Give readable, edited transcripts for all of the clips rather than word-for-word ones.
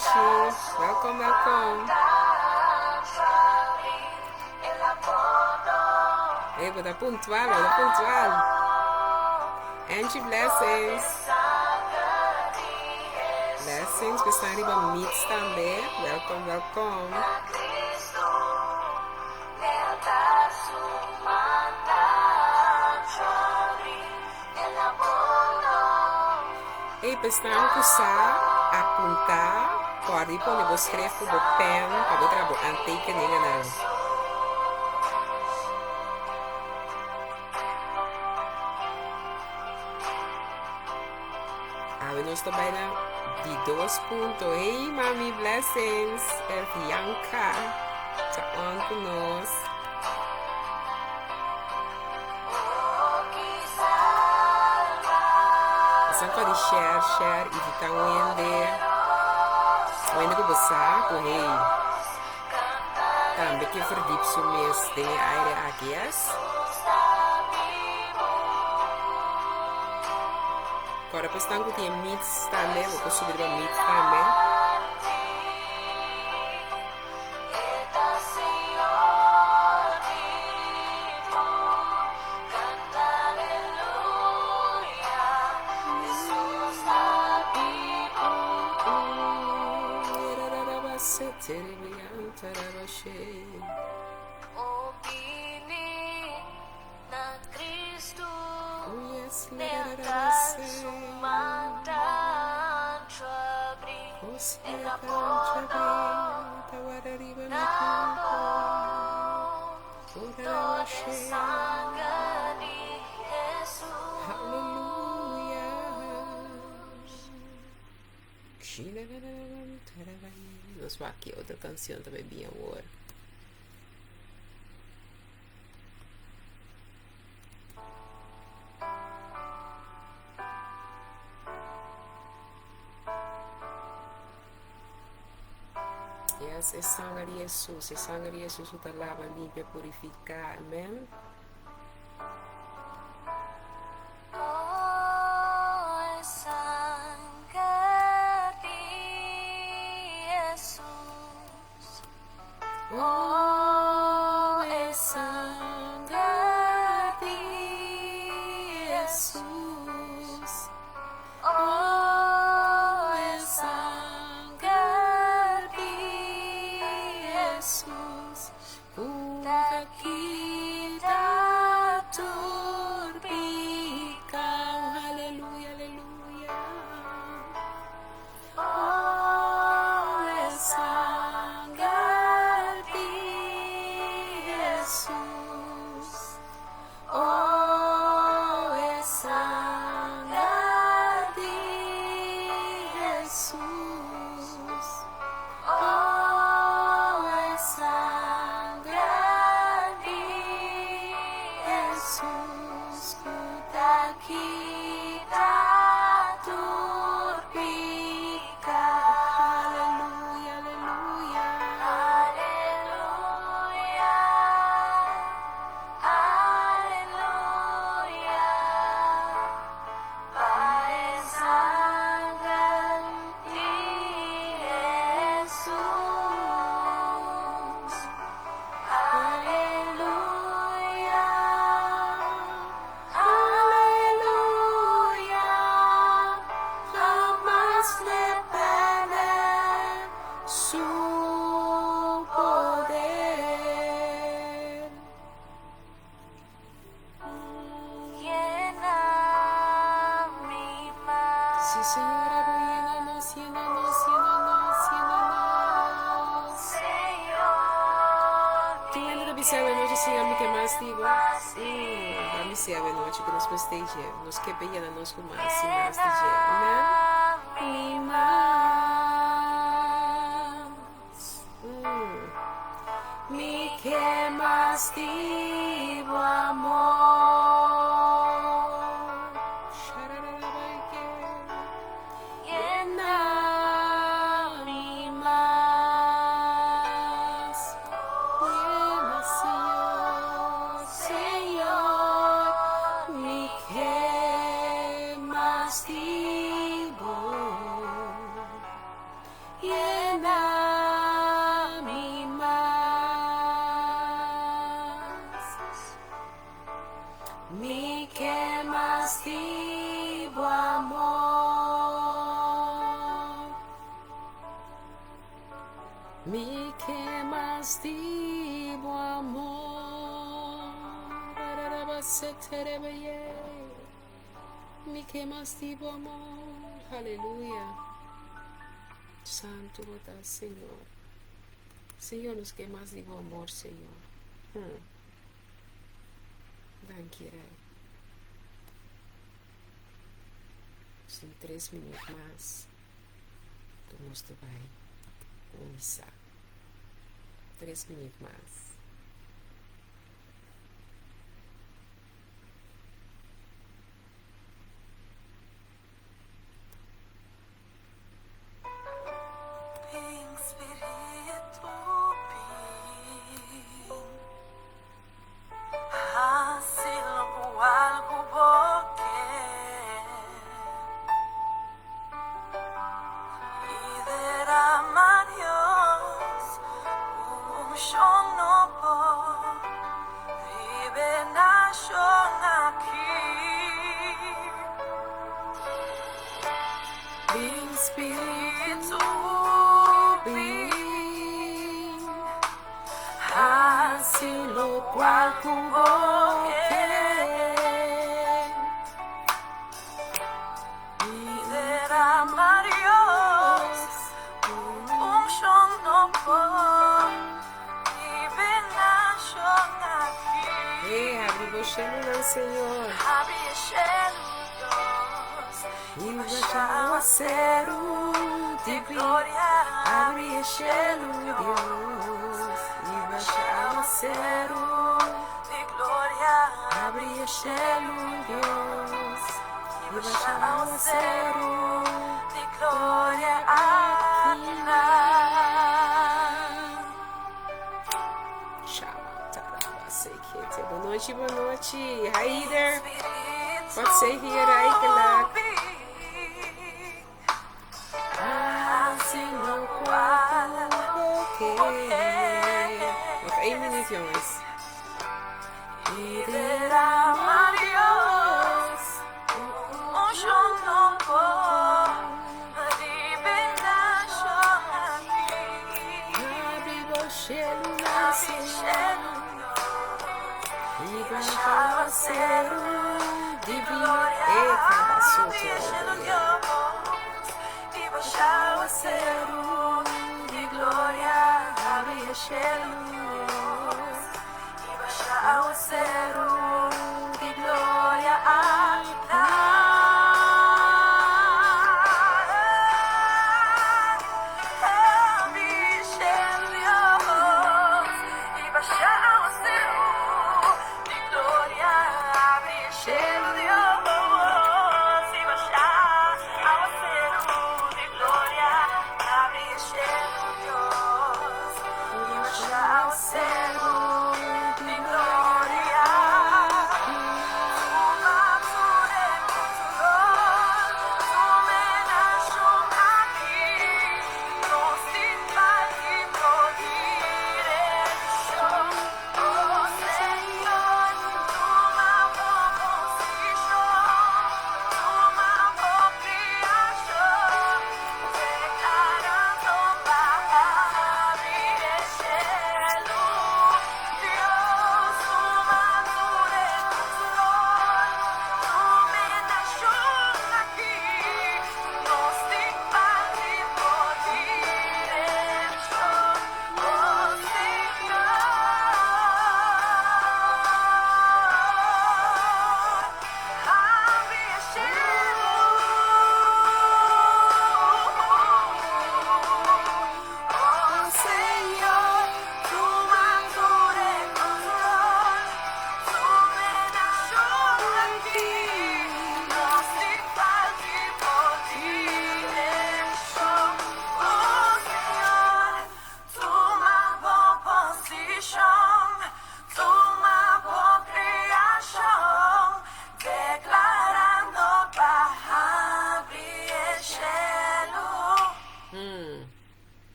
Yoshi. Welkom, welkom. Hey, bo ta puntual, bo ta puntual. Angie blessings. Blessings, we staan riba meets tambe. Welkom, welkom. Ey, pesnan ku sa apuntá, kòrda i pone bo skref ku bo pèn pa bo traha bo aantekeningennan. Awe nos ta bai na di dos punto. Hey, mami, blessings. Bianca ta on ku nos. Esnan pa di share, share, invita un hende. Un hende ku bo sa ku hey, tambe ke verdiep su mes den e aire aki, yes? Kòrda pa esnan ku tin e meets tambe, bo por subi riba meets tambe. Nos wak ki otro canción ta bay bin awor. Yes, e sanger di Jesus, e sanger di Jesus ku ta laba, limpia, purifiká. Amen. Oh, e sanger di Jesus. Oh, e sanger di Jesus. Oh, e sanger di Jesus. Ku Ta ta kita tur piká. Aleluya, aleluya. Oh, e sanger di Jesus. Oh, e sanger di Jesus. Oh, e sanger di Jesus. Ku ta kita tur piká. Aleluya, aleluya. Aleluya, aleluya. Pa e sanger di Jesus. Aleluya, aleluya. Hamas l'e pèrdè su poder. Yena mi mas. Sí, Señor, abo yena nos, yena nos, yena nos, yena nos. Señor, Tin hende ta bisa awenochi, Señor, mi ke mas di bo. Ba mi si awenochi ku nos mester dje. Nos ke pa yena nos ku mas i mas di dje. Amen. Mi mas. Mi ke mas di bo amor. Sharararabaike. Yena mi mas. Yena, Señor, Señor, mi ke mas di bo. Mi ke mas di bo amor. Ararabaseterebeye. Mi ke mas di bo amor. Aleluya. Santu bo ta, Señor. Señor, nos ke mas di bo amor, Señor. Danki, Rey. Sin tres minuut mas. Tur nos ta bai kuminsá. Tres minüt mas. Bon nochi, bon nochi. Haider. Wat zeg je rijkelijk? Nog één minuut, jongens.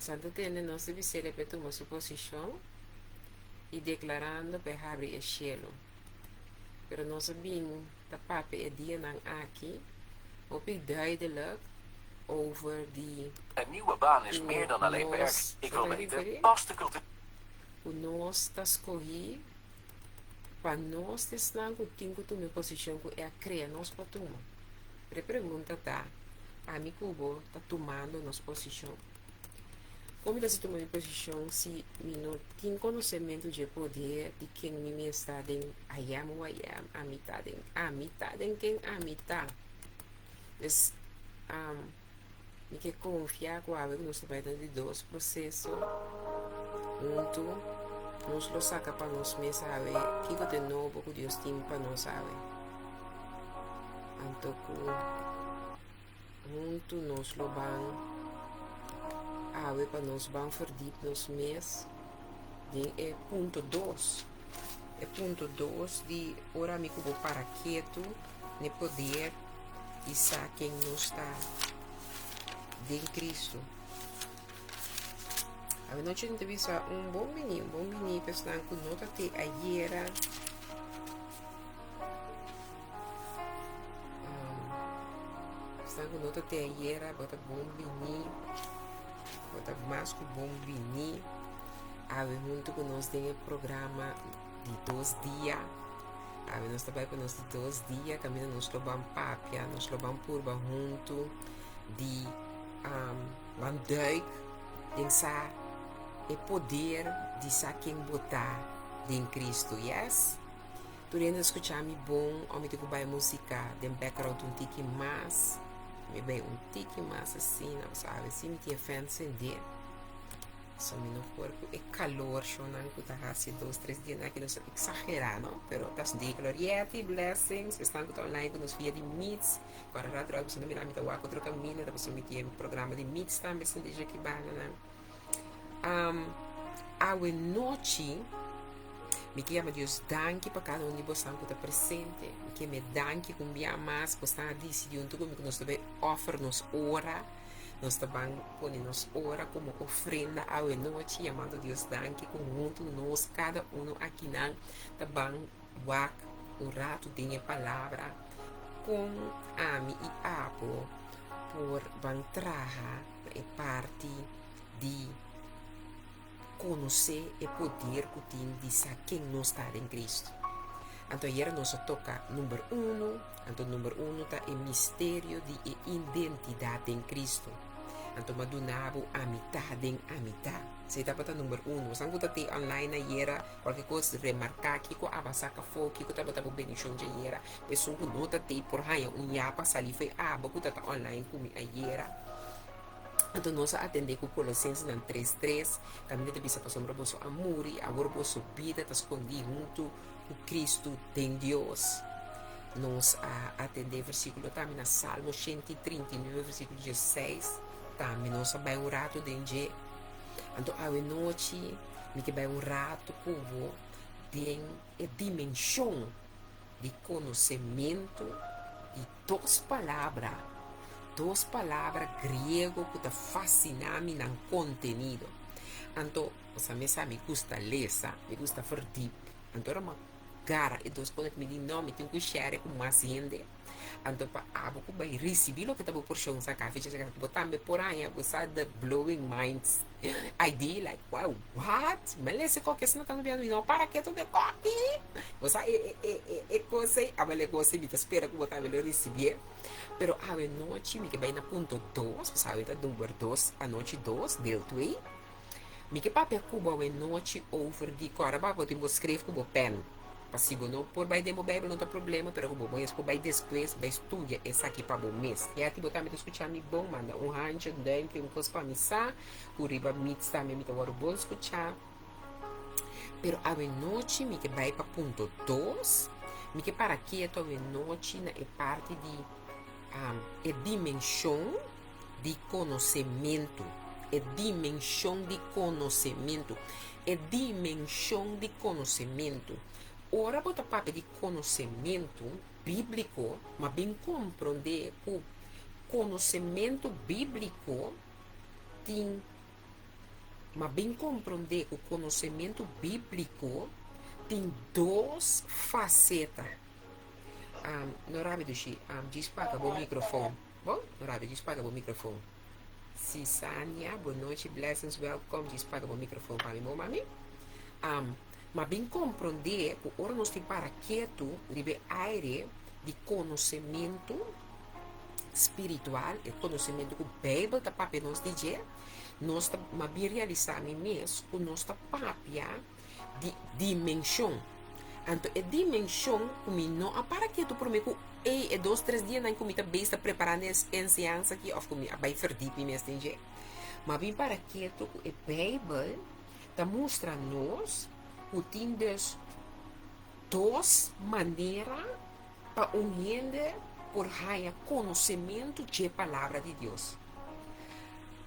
Santu tende nos di bisele p'e tuma su posishon i deklarando p'e habri e shelu. Pero nos a bin ta papia e dianan aki hopi duidelijk. over di Een nieuwe baan is ku meer dan alleen werk. nos, Ik sa wil ta weten, referí? past de cultuur Ku nos ta skohí pa nos ta esnan ku tin ku tuma e posishon ku e a krea nos pa tuma. Pero e pregunta ta, ami ku bo ta tumando nos posishon? Kon mi ta hasi tuma mi posishon si mi no tin konosementu dje poder di ken mi mes ta den I am who I am, ami ta den ami ta den ken ami ta? Pues, mi ke konfia ku awe ku nos ta bai den di dos proseso huntu, nos lo saka pa nos mes awe kiko ta e nobo ku Dios tin pa nos awe. Anto ku huntu nos lo ban awe pa nos ban verdiep nos mes den e punto dos. E punto dos di ora mi ku bo para ketu n'e poder di sa ken nos ta den Cristo. Awenochi mi ta bisa un bon bini, un bon bini pa esnan ku no ta te ayera. Esnan ku no ta te ayera, bo ta bon bini, bo ta mas ku bon bini awe huntu ku nos den e programa di dos dia. Awe nos ta bai pa nos di dos dia, kaminda nos lo ban papia, nos lo ban purba huntu di um, ban duik den sa e poder di sa ken bo ta den Cristo. Yes? Tur hende a skucha mi bon o mi tin ku bai musika den background un tiki mas. Mi bai un tiki mas asina, pasobra awe si mi tin e fan sendé. So mi no por ku e kalor shownan ku ta hasi dos tres dianan aki nos ta eksagerá no, pero ta di Gloriety Blessings esnan ku ta online ku nos via di Meets. Ku a rato rato boso ta mira mi ta wak otro kaminda ta pasobra mi tin e programa di Meets tambe sendé dje aki banda nan. Awe nochi mi ke yama Dios danki pa kada un di bosnan ku ta presente. Mi ke me danki ku un bia mas bosnan a disidí huntu ku mi ku nos ta bai offer nos ora. Nos ta ban pone nos ora komo ofrenda awe nochi yamando Dios danki ku huntu nos kada uno akinan ta ban wak un ratu den e palabra kon ami i abo por ban traha na e parti di konosé e poder ku tin di sa ken nos ta den Kristu. Anto ayera nos a toka number uno, anto number uno ta e misterio di e identidat den Kristu. Anto m'a duna bo amitá den amitá. Esei tabata number uno. Bosan ku ta te online ayera, kualke kos remarká kiko a basá kafó, kiko tabata bo bendishon djayera. Esun ku no ta te por haña un yapa sali fo'i abo ku ta ta online ku mi ayera. Anto nos a atendé ku Kolosensenan tres tres, kaminda ta bisa pasobra boso a muri i awor boso bida ta skondí huntu ku Kristu den Dios. Nos a atendé versíkulo tambe na Salmo 139 versíkulo 16, tambe nos a bai un ratu den dje. Anto awe nochi mi ke bai un ratu ku bo den e dimenshon di konosementu di dos palabra, dos palabra griego ku ta fasiná mi nan kontenido. Anto, bo mi sa mi gusta lesa, mi gusta verdip. Anto ora mi a gara e dos kono mi di no, mi tin ku share ku mas hende. Anto pa abo ku bai risibí loke ta bo porshon sa kafe, bo tambe por haña bo sa the blowing minds idea like wow what? Mi a lesa e koki asina tantu biaha mi no para ketu den koki. Bo sa e e e e kos ei, abel e kos ei mi ta spera ku bo tambe lo risibié. Pero awe nochi mi ke bai na punto dos, pasobra awe ta number dos, anochi dos, deel twee. Mi ke papia ku bo awe nochi over di kòrda bo bo tin bo skref ku bo pèn. Pa si bo no por bai den bo Bijbel no ta problema, pero ku bo mes por bai despues bai studia esaki pa bo mes. Ya ti bo tambe ta skucha mi bon, manda un handje, un duimpje, un kos pa mi sa ku riba Meets tambe mi ta wòrdu bon skuchá. Pero awe nochi mi ke bai pa punto dos, mi ke para ketu awe nochi na e parti di e dimenshon di konosementu, e dimenshon di konosementu, e dimenshon di konosementu. Ora bo ta papia di konosementu bíbliko, ma bin komprondé ku konosementu bíbliko tin, ma bin komprondé ku konosementu bíbliko tin dos faseta. No rabia dushi, djis paka bo mikrofon. Bon, no rabia djis paga bo microfoon. Sisania, bon nochi, blessings, welcome, djis paga bo microfoon pa mi, bon mami? Um, ma bin comprende cu ora nos tin para ketu riba e aire di conocemento spiritual, e conocemento cu Bijbel ta papia nos di dje, nos ta, ma bin realisa mi mes cu nos ta papia di dimension. Anto e dimension cu mi no a para ketu prome cu ey e dos tres dianan cu mi ta bezig ta preparando e enseñansa aki of cu mi a bay verdiep mi mes den dje. Ma bin para ketu cu e Bijbel ta mustra nos cu tin dus dos manera pa un hende por haya conocemento dje Palabra di Dios.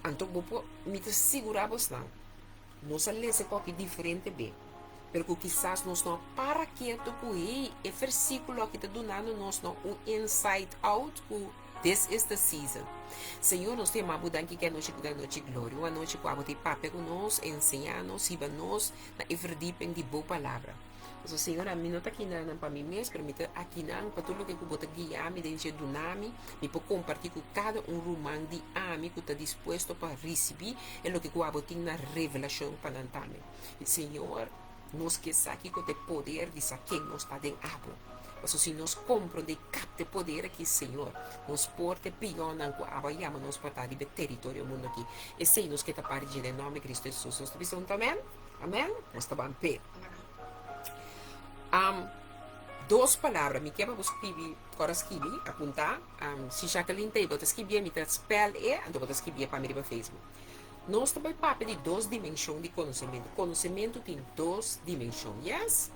Anto bo por, mi ta sigura bosnan, Nos a lesa e koki diferente be, pero ku kisas nos no a para ketu ku hey, e versíkulo aki ta dunando nos no un insight out ku this is the season. Señor, nos ta yama bo danki ku e anochi ku ta anochi gloria, un anochi ku abo ta papia ku nos, enseñá nos, hiba nos na e verdieping di bo palabra. Pasobra, Señor, ami no ta kinanan pa mi mes, pero mi ta akinan pa tur loke ku Bo ta guia mi den dje duna mi, mi por kompartí ku kada un ruman di ami ku ta dispuesto pa risibí e loke ku abo tin na revelashon pa nan tambe. Señor, nos ke sa kiko ta e poder di sa ken nos ta den abo. Pasobra si nos komprondé i kapta e poder aki, Señor, nos por ta e pionnan ku abo a yama nos pa ta riba e teritorio mundu aki. Esei nos ke ta parti dje den nòmber di Kristu Hesus. Nos ta bisa huntu amèn? Amèn? Nos ta ban p'e. Um, dos palabra, mi ke pa bo skibi, ora skibi, apunta. Um, si Jacqueline ta ei, bo ta skibié, mi ta spel e, anto bo ta skibié pa mi riba Facebook. Nos ta bai papia di dos dimenshon di konosementu. Konosementu tin dos dimenshon, yes?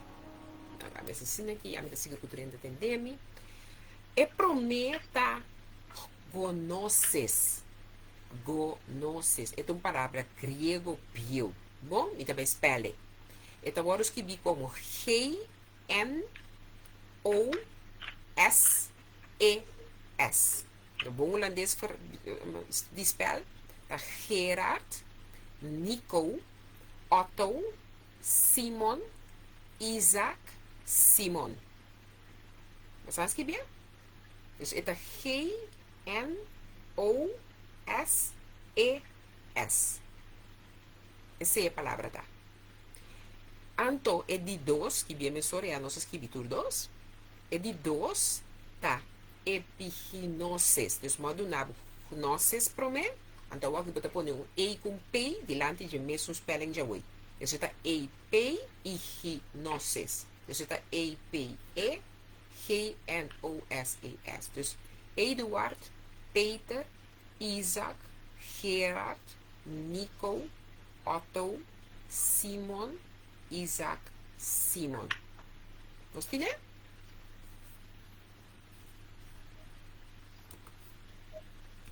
A bes asina aki, ami ta sigur ku tur hende ta tende mi. E promé ta gnosis. Gnosis. E ta un palabra griego bieu. Bon, mi ta bai spel e. E ta wòrdu skibí komo G-N-O-S-E-S. Na bon hulandes di spèl ta Gerard, Nico, Otto, Simon, Isaac, Simon. Bo sa skibié? Dus e ta G-N-O-S-E-S. Esei e palabra ta. Anto e di dos, skibí e mesora, ya nos a skibi tur dos. E di dos ta epiginosis. Dus bo a duna bo gnosis promé, anto awor bo ta pone un e ku un p dilanti dje mesun spelling djawe. Dus e ta e p i g nosis. Dus e ta e p e g n o s e s. Dus Eduard, Peter, Isaac, Gerard, Nico, Otto, Simon, Isaac, Simon. Nos tin e?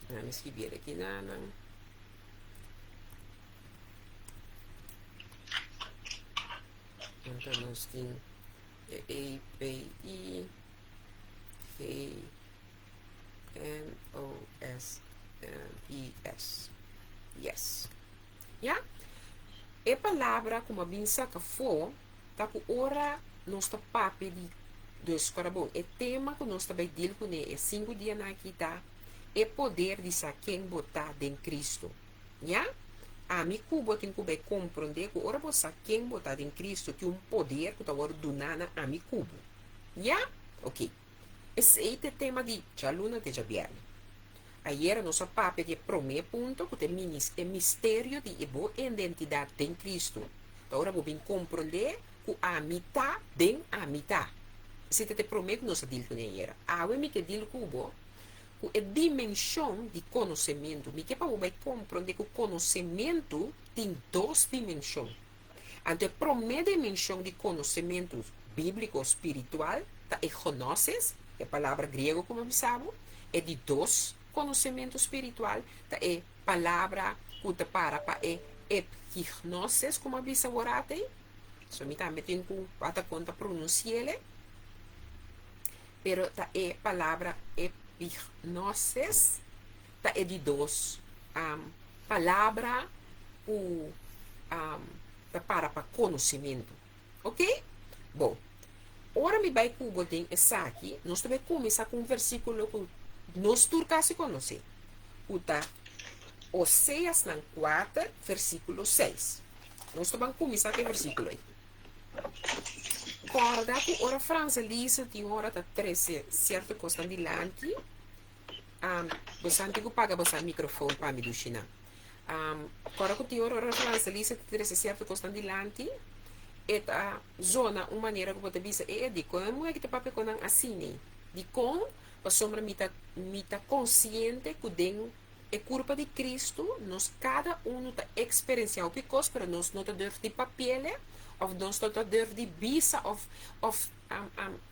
Nan mi skibi el aki nanan. Anto nos tin E, P, I, G, N O S N I S. Yes. Ya? E palabra ku m'a bin saka afó ta ku ora nos ta papia di dus kora bon, e tema ku nos ta bai deal kuné e sinku dianan aki ta e poder di sa ken bo ta den Kristu. Ya? Ami ku bo tin ku bai komprondé ku ora bo sa ken bo ta den Kristu tin un poder ku ta wòrdu duná na ami ku bo. Ya? Oké. Esei ta e tema di djaluna te djabièrnè. Ayera nos a papia di e promé punto ku ta e misterio di e bo identidat den Kristu. Ta ora bo bin komprondé ku ami ta den ami ta. Esei ta e promé ku nos a dil kuné ayera. Awe mi ke dil ku bo ku e dimenshon di konosementu. Mi ke pa bo bai komprondé ku konosementu tin dos dimenshon. Anto e promé dimenshon di konosementu bíbliko spiritual ta e gnosis, e palabra griego ku mi a bisa bo. E di dos konosementu spiritual ta e palabra ku ta para pa e epignosis ku mi a bisa bo rato ei. So mi tambe tin ku bata kon ta pronunsi'el. Pero ta e palabra epignosis ta e di dos palabra ku ta para pa konosementu. Ok? Bon, ora mi bai ku bo den esaki, nos ta bai kuminsá ku un versíkulo ku nos tur kasi konosé, ku ta Oseasnan 4, versíkulo 6. Nos ta ban kuminsá ku e versíkulo ei. Kòrda ku ora Franselisa tin ora ta trese sierto kosnan dilanti, um, bosan tin ku paga bosan mikrofon pa mi dushi nan. Um, kòrda ku tin ora ora Franselisa ta trese sierto kosnan dilanti, e ta zona un manera ku bo ta bisa, e e dikon e muhé ki ta papia ku nan asina ei? Dikon? Pasobra mi ta mi ta konsiente ku den e kurpa di Kristu nos kada unu ta eksperensiá hopi kos, pero nos no ta durf di papi'el òf nos no ta durf di bisa òf òf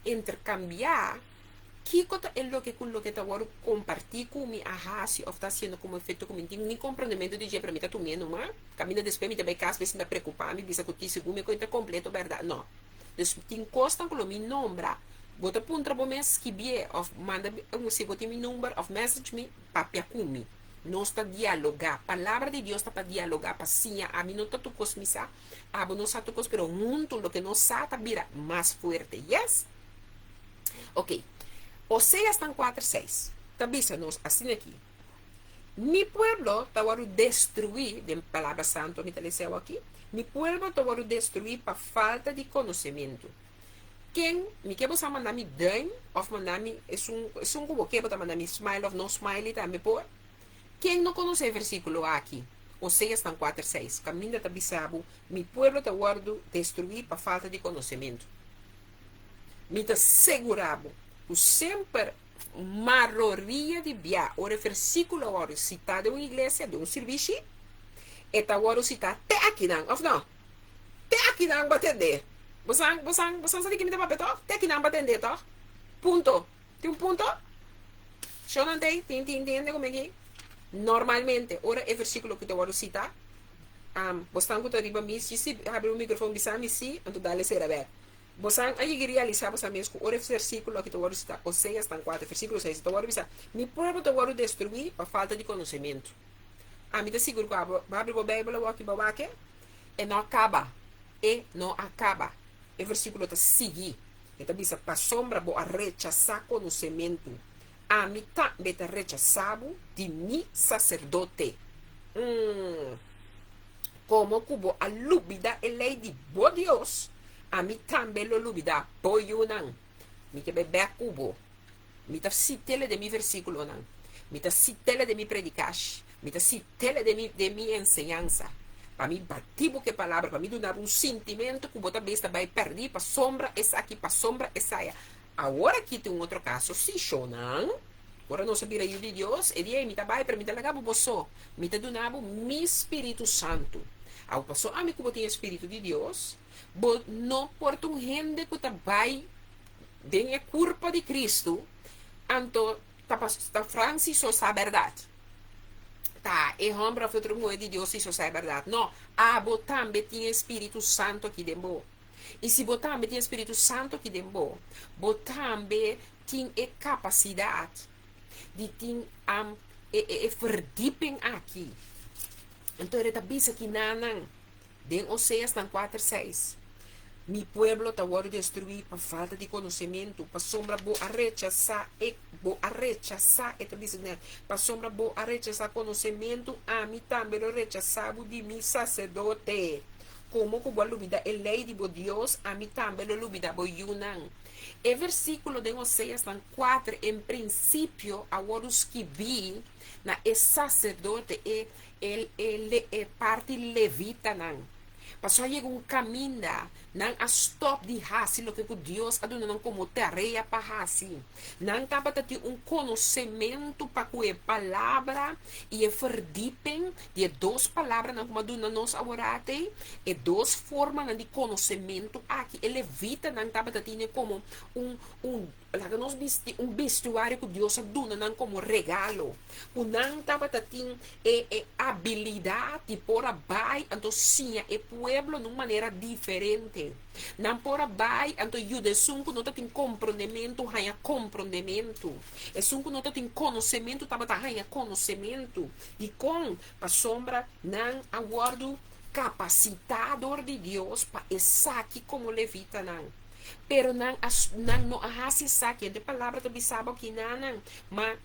interkambiá kiko ta e loke ku loke ta wòrdu kompartí ku mi a hasi òf ta hasiendo komo efekto ku mi no tin ni komprendementu di dje, pero mi ta tum'é numa. Kaminda despues mi ta bai kas mi ta preokupá mi bisa ku tin segun mi kuenta kompleto bèrdat. No. Dus tin kosnan ku lo mi nombra, bo ta puntra bo mes skibié òf manda si bo tin mi number òf message mi, papia ku mi. Nos ta dialogá. Palabra di Dios ta pa dialogá, pa siña. Ami no ta tur kos mi sa, abo no sa tur kos, pero huntu loke nos sa ta bira mas fuerte. Yes? Ok. Oseasnan kuater seis ta bisa nos asina aki, Mi pueblo ta wòrdu destruí, den Palabra Santu mi ta lesa awor aki, mi pueblo ta wòrdu destruí pa falta di konosementu. Ken mi ke bo sa manda mi duim òf manda mi esun esun ku bo ke bo ta manda mi smile òf no smiley tambe por. Ken no konosé e versíkulo aki? Oseasnan kuater seis, kaminda ta bisa bo, Mi pueblo ta wòrdu destruí pa falta di konosementu. Mi ta segurá bo ku semper maroria di bia ora e versíkulo a wòrdu sitá den un iglesia, den un sirbishi, e ta wòrdu sitá te akinan, òf no? Te akinan bo a tendé. Bo sa, bo sa, bo sa di ke mi ta papia tòg? Te akinan bo a tendé tòg? Punto. Tin un punto? Shownan tei? Tin, tin, tin hende ku mi aki? Normalmente, ora e versíkulo ku ta wòrdu sitá, um, bo stan ku ta riba mi, si si habri bo mikrofon bisa mi si, anto dale sera bèk. Bosan a yega realisá bosan mes ku ora e versíkulo aki ta wòrdu sitá, Oseas tan kuater, versíkulo seis, ta wòrdu bisá, Mi pueblo ta wòrdu destruí pa falta di konosementu. Ami ta sigur ku abo bo habri bo Beibel awor aki bo wak e, e no a kaba. E no a kaba. E versíkulo ta sigui. E ta bisa, Pasobra bo a rechasá konosementu, ami tambe ta rechasá bo di mi saserdote. Umm. Komo ku bo a lubidá e lei di bo Dios, ami tambe lo lubidá bo yunan. Mi ke bai bèk ku bo. Mi ta sit'el den mi versíkulonan. Mi ta sit'el den mi predikash. Mi ta sit'el den mi den mi enseñansa. Pa mi batí bo ku e palabra, pa mi duna bo un sintimentu ku bo ta bes ta bai pèrdí pasobra esaki, pasobra esaya. Awor aki tin un otro kaso, sí, shownan. Ora nos a bira yu di Dios, e di, Ey, mi ta bai, pero mi ta laga bo bo so. Mi ta duna bo mi spiritu santu. Awe paso ami ku bo tin e spiritu di Dios, bo no por ta un hende ku ta bai den e kurpa di Kristu, anto ta pas ta Francis so sa bèrdat. Ta e hòmber òf e otro muhé di Dios si so sa e bèrdat. No, abo tambe tin e spiritu santu aki den bo. I si bo tambe tin e spiritu santu aki den bo, bo tambe tin e kapasidat di tin e e verdieping aki. Anto e ta bisa kinanan den Oseasnan kuater seis, Mi pueblo ta wòrdu destruí pa falta di konosementu, pasobra bo a rechasá e bo a rechasá, e ta bisa kina, pasobra bo a rechasá konosementu, ami tambe lo rechasá bo di mi saserdote. Komo ku bo a lubidá e lei di bo Dios, ami tambe lo lubidá bo yunan. E versíkulo den Oseasnan kuater en prinsipio a wòrdu skibí na e saserdote, e e e parti levitanan. Pasobra a yega un kaminda nan a stòp di hasi loke ku Dios a duna nan komo tarea pa hasi. Nan tabata tin un konosementu pa ku e palabra i e verdieping di e dos palabranan ku a duna nos aworat ei, e dos formanan di konosementu aki, e levitanan tabata tine komo un un laga nos bisti un bistuario ku Dios a duna nan komo regalo, ku nan tabata tin e e abilidat di por a bai anto siña e pueblo na un manera diferente. Nan por a bai anto yuda esun ku no ta tin komprondementu haña komprondementu. Esun ku no ta tin konosementu tabata haña konosementu. Dikon? Pasobra nan a wòrdu kapasitá dor di Dios pa esaki komo levitanan. Pero nan a nan no a hasi esaki. Henter palabra ta bisa bo kinanan. Ma.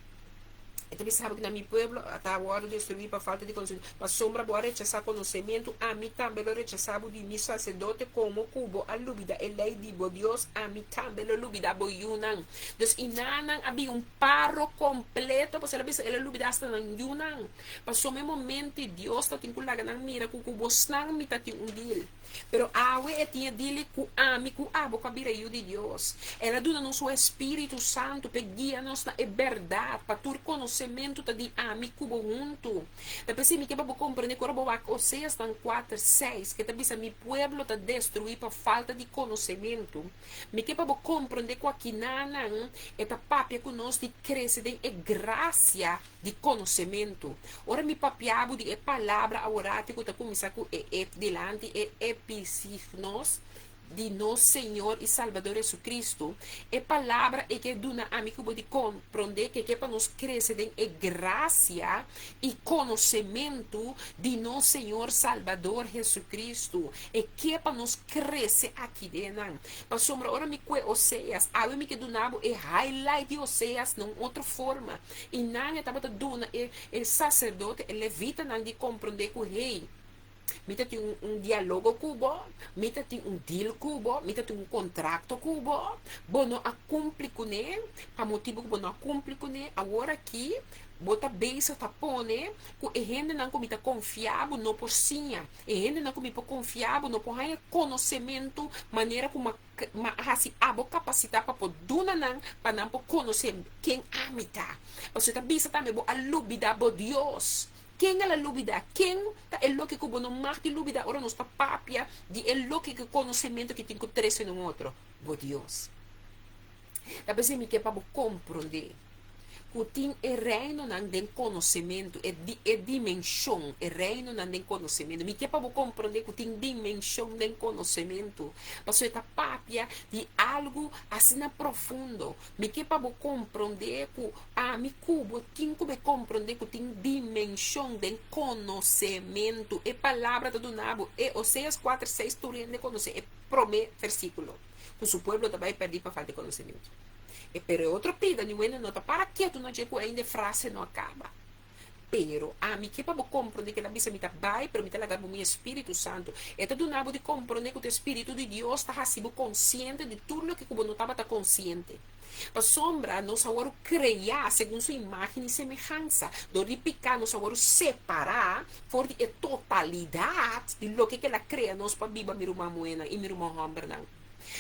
E ta bisa bo ku na mi pueblo ta wòrdu destruí pa falta di konosementu. Pasobra bo a rechasá konosementu, ami tambe lo rechasá bo di mi saserdote. Komo ku bo a lubidá e lei di bo Dios, ami tambe lo lubidá bo yunan. Dus i nan a bin un paro kompleto, pasobra el a bisa el a lubidá asta nan yunan. Pasobra e momento Dios ta tin ku laga nan mira ku ku bosnan mi ta tin un dil. Pero awe e tin e dili ku ami ku abo ku a bira yu di Dios. El a duna nos su Espíritu Santu p'e guia nos na e bèrdat, pa tur konosementu ta di ami ku bo huntu. Ta p'esei mi ke pa bo komprendé ku ora bo wak Oseasnan kuater, seis, ke ta bisa mi pueblo ta destruí pa falta di konosementu. Mi ke pa bo komprendé ku akinanan e ta papia ku nos di krese den e grasia di konosementu. Ora mi papia bo di e palabra aworati ku ta kuminsá ku e e dilanti, e episignos di nos Señor i Salbador Jesucristo, e palabra ei ke duna ami ku bo di komprondé ke ke pa nos krese den e grasia i konosementu di nos Señor Salbador Jesucristo. E ke pa nos krese aki den nan. Pasobra ora mi kue Oseas, awe mi ke duna bo e highlight di Oseas na un otro forma. I nan e tabata duna e e saserdote, e levitanan di komprondé ku, Hey, mi ta tin un un dialogo ku bo, mi ta tin un deal ku bo, mi ta tin un kontrakto ku bo, bo no a kumpli kuné, pa motibu ku bo no a kumpli kuné, awor aki bo ta bezig ta pone ku e hendenan ku mi ta konfia bo no por siña, e hendenan ku mi por konfia bo no por haña konosementu manera ku mi a Ma a hasi abo kapasitá pa por duna nan pa nan por konosé ken ami ta. Pasobra ta bisa tambe bo a lubidá bo Dios. Ken el a lubidá? Ken ta e loke ku bo no mag di lubidá ora nos ta papia di e loke ku konosementu ki tin ku trese na un otro? Bo Dios. Ta p'esei mi ke pa bo komprondé ku tin e reinonan den konosementu, e di e dimenshon, e reinonan den konosementu. Mi ke pa bo komprondé ku tin dimenshon den konosementu, pasobra e ta papia di algu asina profundo. Mi ke pa bo komprondé ku ami ku bo tin ku be komprondé ku tin dimenshon den konosementu. E palabra ta duna bo, e Oseas kuater seis tur hende konosé e promé versíkulo, ku su pueblo ta bai pèrdí pa falta di konosementu. E pero e otro pida ni wende no ta para ketu na dje ku ainda e frase no a kaba. Pero ami ke pa bo komprondé ke el a bisa mi ta bai pero mi ta laga bo mi Espíritu Santu. E ta duna bo di komprondé ku ta Espíritu di Dios ta hasi bo konsiente di tur loke ku bo no tabata konsiente. Pasobra nos a wòrdu kreá segun su imágen i semehansa. Dor di piká nos a wòrdu separá for di e totalidat di loke ku el a krea nos pa biba mi ruman muhénan i mi ruman hòmbernan.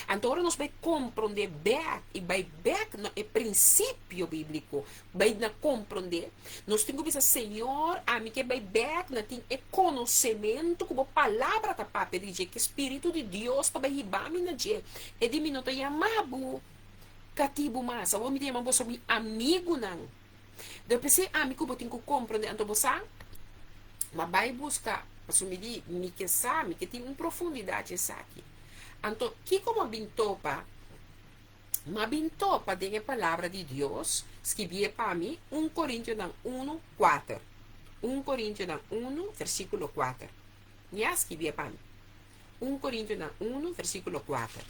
Anto ora nos bai komprondé bèk i bai bèk na e prinsipio bíbliko, bai na komprondé, nos tin ku bisa, Señor, ami ke bai bèk na tin e konosementu ku bo Palabra ta papia di dje, ku e Spiritu di Dios ta bai hiba mi na dje. E di mi no ta yama bo katibu mas, awor mi ta yama boso mi amigunan. Dor p'esei ami ku bo tin ku komprondé, anto bo sa, ma bai buska, pasobra mi di, mi ke sa, mi ke tin un profundidat dje esaki. Anto, kiko bo a bin topa? Mi a bin topa den e Palabra di Dios, skibié pa mi, un Korintionan unu, kuater. Un Korintionan unu, versíkulo kuater. Ya, skibié pa mi. Un Korintionan unu, versíkulo kuater.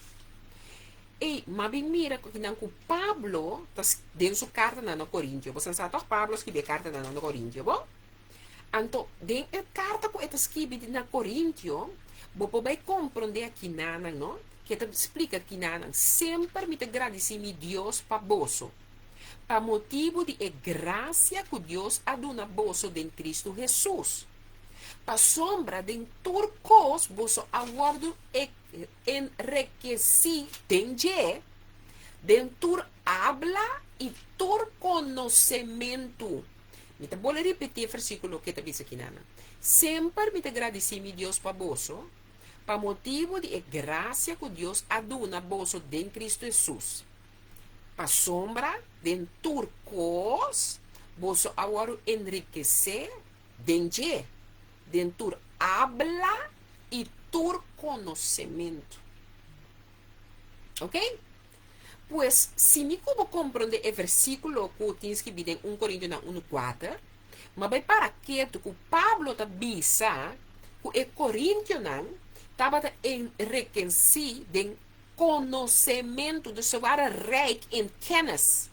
Ei, mi a bin mira ku kinan ku Pablo ta den su kartanan na Korintio. Bo sa tòg Pablo skibi e kartanan na Korintio, bo? Anto, den e karta ku e ta skibi na Korintio, bo por bai komprondé akinanan, no? Ku e ta splika akinanan, Semper mi ta gradisí mi Dios pa boso, pa motibu di e grasia ku Dios a duna boso den Kristu Hesus. Pasobra den tur kos boso a wòrdu enrekesí den dje, den tur abla i tur konosementu. Mi ta bolbe ripití e versíkulo ku e ta bisa kinanan, Semper mi ta gradisí mi Dios pa boso, pa motibu di e grasia ku Dios a duna boso den Kristu Hesus. Pasobra den tur kos boso a wòrdu enrikesé den dje, den tur abla i tur konosementu. Oké? Pues, si mi ku bo komprondé e versíkulo ku tin skibí den un Korintionan unu kuater, ma bai para ketu ku Pablo ta bisa ku e korintionan tabata enrekensí den konosementu, dus ze waren rijk in kennis.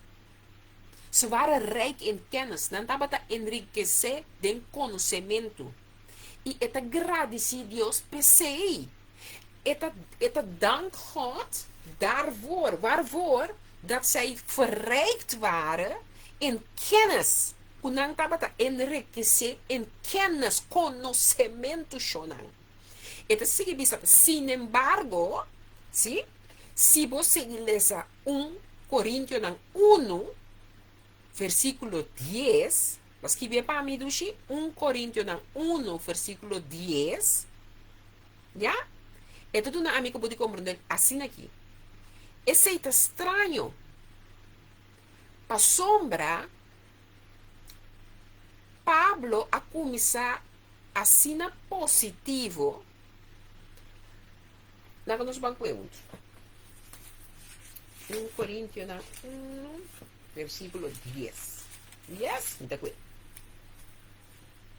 Ze waren rijk in kennis. Nan tabata enrikesé den konosementu. I e ta gradisí Dios p'esei. E ta, e ta dank God daarvoor. Waarvoor? Dat zij verrijkt waren in kennis. Ku nan tabata enrikesé in kennis, konosementu, shonnan. E ta sigui bisa, Sinembargo, sí, si bo sigui lesa un Korintionan unu, versíkulo dies, bo a skibié pa mi, dushi? Un Korintionan unu, versíkulo dies, ya? E ta duna ami ku bo di komprondé asina aki. Esei ta straño, pasobra Pablo a kuminsá asina positivo. Laga nos ban ku e otro. Un Korintionan 1, versíkulo 10. Yes, mi ta ku e.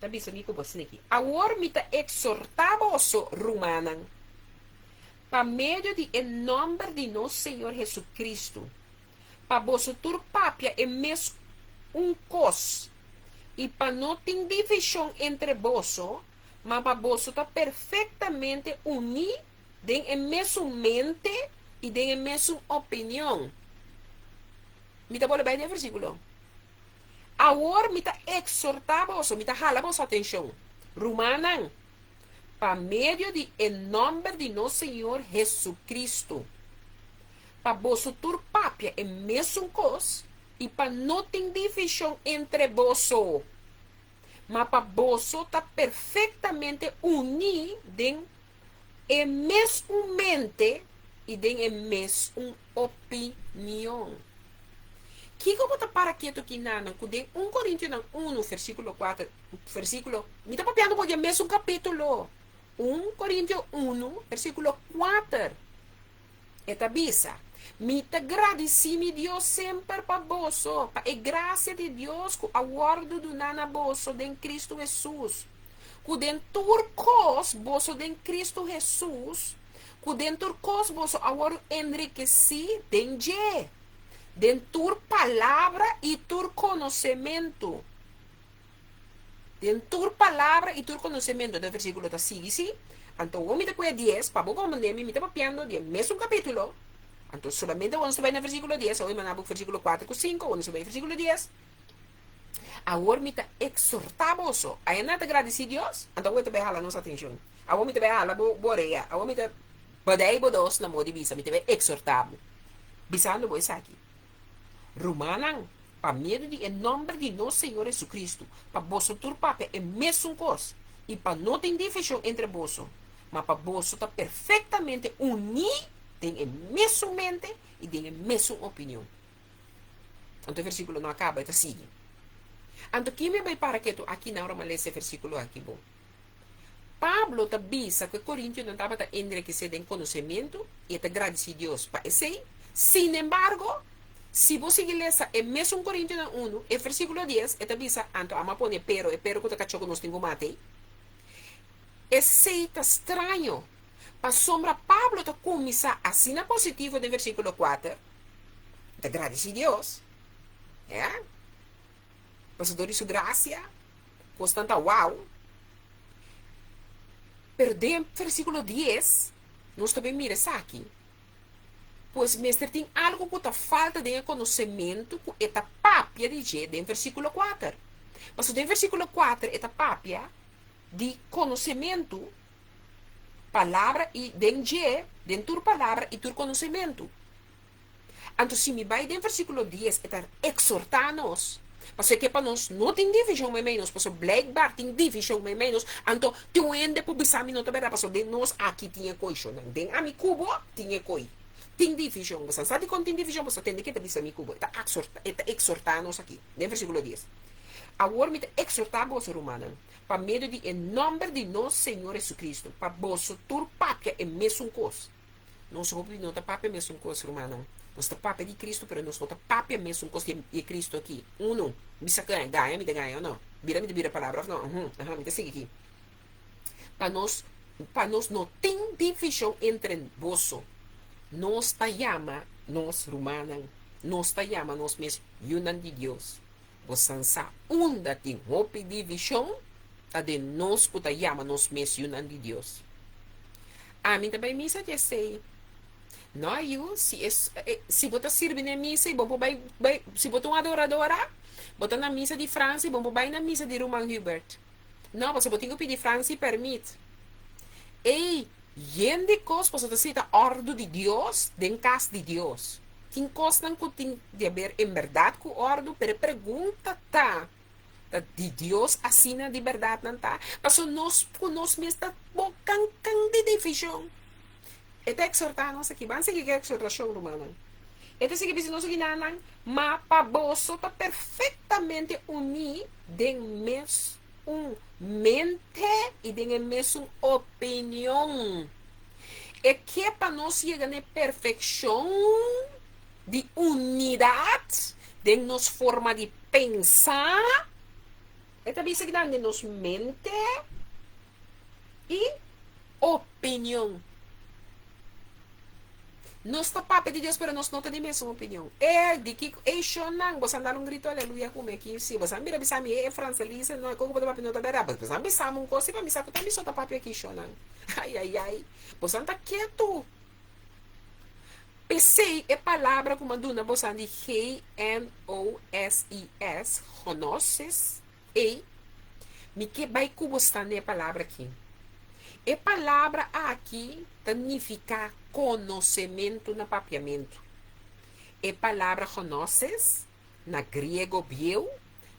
Ta bisa mi ku bo asina aki. Awor mi ta eksortá boso, rumannan, pa medio di e nòmber di nos Señor Hesukristu, pa boso tur papia e mes un kos, i pa no tin divishon entre boso, ma pa boso ta perfektamente uní den e mesun mente i den e mesun opinion. Mi ta bolbe bai den e versíkulo. Awor mi ta eksortá boso, mi ta hala boso atenshon, rumannan, pa medio di e nòmber di nos Señor Hesukristu, pa boso tur papia e mesun kos i pa no tin divishon entre boso, ma pa boso ta perfektamente uní den e mes un mente i den e mes un opinion. Kiko bo ta para ketu kinanan ku den un Korintionan unu versíkulo kuater versíkulo mi ta papiando bo di e mesun kapítulo un Korintio unu versíkulo kuater E ta bisa, Mi ta gradisí mi Dios semper pa boso, pa e grasia di Dios ku a wòrdu duná na boso den Kristu Hesus, ku den tur kos boso den Kristu Hesus, ku den tur kos boso a wòrdu enrikesí den dje, den tur palabra i tur konosementu. Den tur palabra i tur konosementu. E versíkulo ta sigui si, Anto awor mi ta kohe dies, pa bo komprendé mi, mi ta papiando di e mesun kapítulo. Anto solamente awor nos ta bai na versíkulo dies, awor mi manda bo versíkulo kuater ku sinku, awor nos ta bai versíkulo dies. Awor mi ta eksortá boso. Ayanda ta gradisí Dios, anto awor e ta bai hala nos atenshon. Awor mi ta bai hala bo bo orea, awor mi ta badai bo dos na modo di bisa, mi ta bai eksortá bo, bisando bo esaki, Rumannan, pa medio di e nòmber di nos Señor Jesucristo, pa boso tur papia e mesun kos, i pa no tin divishon entre boso, ma pa boso ta perfektamente uní den e mesun mente i den e mesun opinion. Anto e versíkulo no a kaba, e ta sigui. Anto kin mi a bai para ketu aki nan ora mi a lesa e versíkulo aki bo? Pablo ta bisa ku e korintionan tabata enrekesé den konosementu i e ta gradisí Dios pa esei. Sinembargo, si bo sigui lesa e mesun Korintionan unu, e versíkulo dies, e ta bisa, Anto amo a pone pero, e pero ku ta kachó ku nos tin ku mata ei. Esei ta straño, pasobra Pablo ta kuminsá asina positivo den versíkulo kuater, E ta gradisí Dios, ya, pasobra dor di su grasia, Kosnan ta wou. Pero den versíkulo dies nos ta bin mira esaki, Pues mester tin algu ku ta falta den e konosementu ku e ta papia di dje den versíkulo kuater. Pasobra den versíkulo kuater e ta papia di konosementu, palabra i den dje, den tur palabra i tur konosementu. Anto si mi bai den versíkulo dies e ta eksortá nos, pasobra e ke pa nos no tin divishon meimei nos, pasobra blijkbaar tin divishon meimei nos, anto tin un hende por bisa mi no ta bèrdat, pasobra den nos aki tin e koi shonnan, den ami ku bo tin e koi, tin divishon. Bo sa dikon tin divishon? Pasobra tende ke ta bisa mi ku bo, e ta aksortá, e ta eksortá nos aki den versíkulo dies, Awor mi ta eksortá boso, rumannan, pa medio di e nòmber di nos Señor Jesucristo, pa boso tur papia e mesun kos. Nos hopi no ta papia mesun kos, rumannan. Nos ta papia di Cristo, pero nos no ta papia mesun kos di e Cristo aki. Uno, bisa ku gaña mi ta gaña o no? Bira mi ta bira palabra of no? Uhum, aha, mi ta sigui aki. Pa nos, pa nos no tin divishon entre boso, nos ta yama nos rumannan. Nos ta yama nos mes yunan di Dios. Bosan sa unda tin hopi divishon? Ta den nos ku ta yama nos mes yunan di Dios. Ami ta bai misa di esei. No, yu, si e, si bo ta sirbi na e misa i bo por bai, bai, si bo ta un adoradora, bo ta na misa di Fransi, bo por bai na misa di ruman Hubert. No, pasobra bo tin ku pidi Fransi pèrmit. Ei, yen di kos pasobra ta sita òrdu di Dios den kas di Dios. Tin kosnan ku tin di haber en bèrdat ku òrdu, pero e pregunta ta, ta di Dios asina di bèrdat nan ta? Pasobra nos ku nos mes ta bo kankan di divishon. E ta eksortá nos aki. Ban sigui ku e eksortashon, rumannan. E ta sigui bisa nos aki nan, Ma pa boso ta perfektamente uní den mes un mente i den e mesun opinion. E ke pa nos yega na e perfekshon di unidat den nos forma di pensa, e ta bisa kinan den nos mente i opinion. Nos ta papia di Dios pero nos no ta di mesun opinion. E di kiko e shonnan boso a dal un grito aleluya ku mi aki si boso a mira bisa mi e Francelise no e koko bo ta papia no ta berdad boso a bisa mi un kos si pa mi sa ku ta mi so ta papia aki shonnan ayayay boso ta ketu pesey e palabra ku mi a duna boso di GNOSIS gonosis Ei, mi ke bai ku bo sta n'e palabra aki. E palabra aki ta nifiká konosementu na papiamentu. E palabra gnosis na griego bieu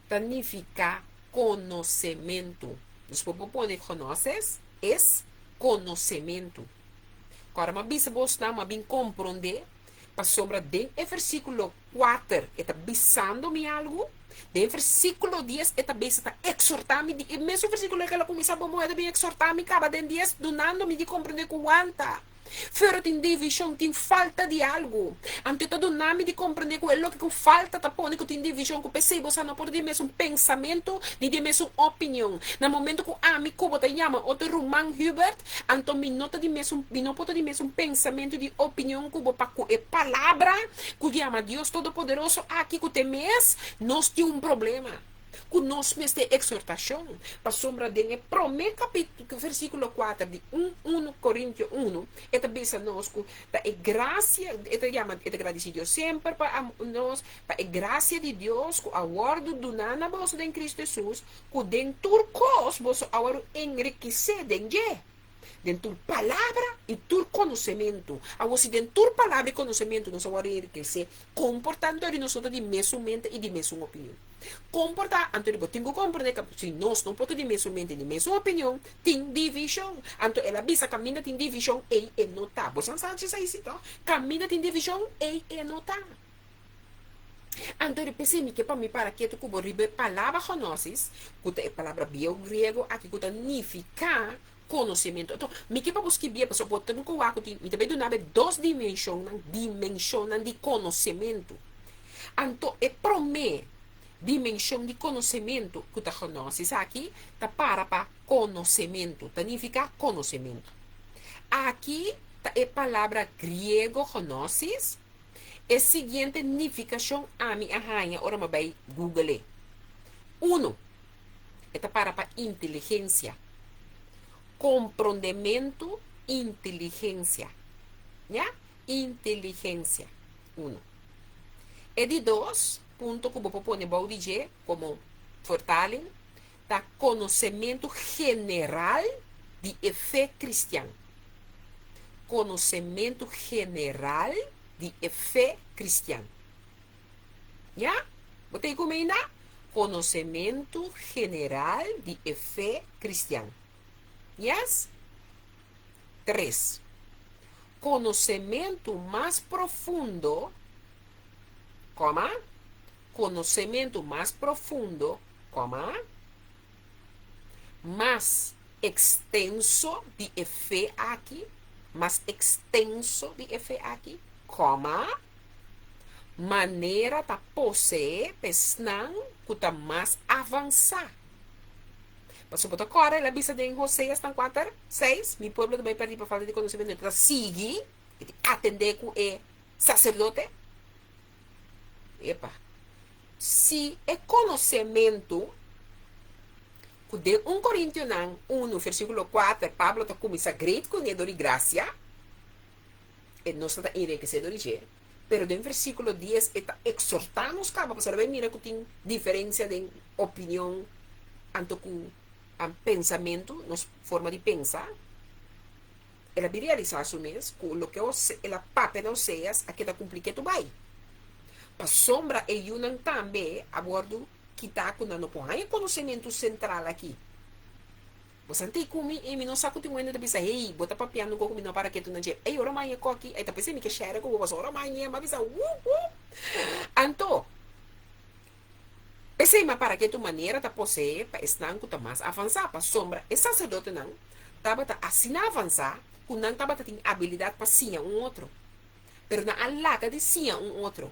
ta nifiká konosementu. Nos por por pone gnosis es konosementu. Kòrda mi a bisa bosnan, mi a bin komprondé pasobra den e versíkulo kuater e ta bisando mi algu, den versíkulo dies e ta bisa ta eksortá mi, di e mesun versíkulo ke el a kuminsá bo moe ta bin eksortá mi kaba den dies dunando mi di komprendé ku wanta. Pero tin divishon, tin falta di algu. Anto e ta duna mi di komprendé ku e loke ku falta ta pone ku tin divishon, ku p'esei bo sa no por di e mesun pensamentu ni di e mesun opinion. Na momento ku ami ku bo ta yama otro ruman Hubert, Anto mi no ta di mesun, mi no por ta di mesun pensamentu di opinion ku bo pa ku e palabra ku yama Dios Todopoderoso aki ku te mes, nos tin un problema ku nos mester eksortashon, pasobra den e promé kapítulo, versíkulo kuater di un unu Korintio unu, e ta bisa nos ku ta e grasia, e ta yama, e ta gradisí Dios semper pa nos, pa e grasia di Dios ku a wòrdu duná na boso den Kristu Hesus, Ku den tur kos boso a wòrdu enrikisé den dje, den tur palabra i tur konosementu. Awor, si den tur palabra i konosementu nos a wòrdu enrikesé, kon por ta anto di nos no ta di mesun mente i di mesun opinion? Kon por ta anto di bo tin ku komprendé ku si nos no por ta di mesun mente i di mesun opinion, tin divishon. Anto el a bisa kaminda tin divishon, ei e no ta. Bo san sa esei si tò? Kaminda tin divishon, ei e no ta. Anto di p'esei mi ke pa mi para ketu ku bo riba e palabra gnosis, ku ta e palabra bieu griego aki ku ta nifiká konosementu. Anto, mi ke pa bo skibié, pasobra bo ta ku wak ku tin, mi ta bai duna bo e dos dimenshonnan, dimenshonnan di konosementu. Anto, e promé dimenshon di konosementu ku ta gnosis aki ta para pa konosementu, ta nifiká konosementu. Aki ta e palabra griego gnosis. E siguiente nifikashon ami a haña ora mi a bai google e. Uno, e ta para pa inteligensia. Komprondementu, inteligensia. Ya? Inteligensia. Uno. E di dos punto ku bo por pone bou di dje komo vertaling ta konosementu general di e fe kristian. Konosementu general di e fe kristian. Ya? Bo ta ei ku mi ainda? Konosementu general di e fe kristian. Yes? Tres. Konosementu mas profundo, koma, konosementu mas profundo, koma, mas ekstenso di e fe aki, mas ekstenso di e fe aki, koma, manera ta poseé pa esnan ku ta mas avansá. Pasobra bo ta kòrda el a bisa den Hoseas tan kuater, seis, Mi pueblo ta bai pèrdí pa falta di konosementu, e ta sigui, e ta atendé ku e saserdote. Epa. Si e konosementu ku den un Korintionan unu versíkulo kuater Pablo ta kuminsá great kuné dor di grasia, e nos ta ta enrikesé dor di dje, pero den versíkulo dies e ta eksortá nos kaba pasobra bai mira ku tin diferensia den opinion anto ku pensamentu, nos forma di pensa. El a bin realisá su mes ku loke el a papia na Oseas a keda kumplí ketu bai. Pasobra e yunan tambe a wòrdu kitá ku nan no por haña konosementu sentral aki. Bo sa ntei ku mi i mi no sa ku tin un hende ta bisa, Hey, bo ta papiando un kos ku mi no para ketu na dje. Ey, ora maña koki, ey ta p'esei mi ke share ku bo, pasobra ora maña mi a bisa, Wuhu! Anto, P'esei ma para ke tu manera ta poseé pa esnan ku ta mas avansá, pasobra e saserdotenan tabata asina avansá ku nan tabata tin abilidat pa siña un otro. Pero nan a laga di siña un otro.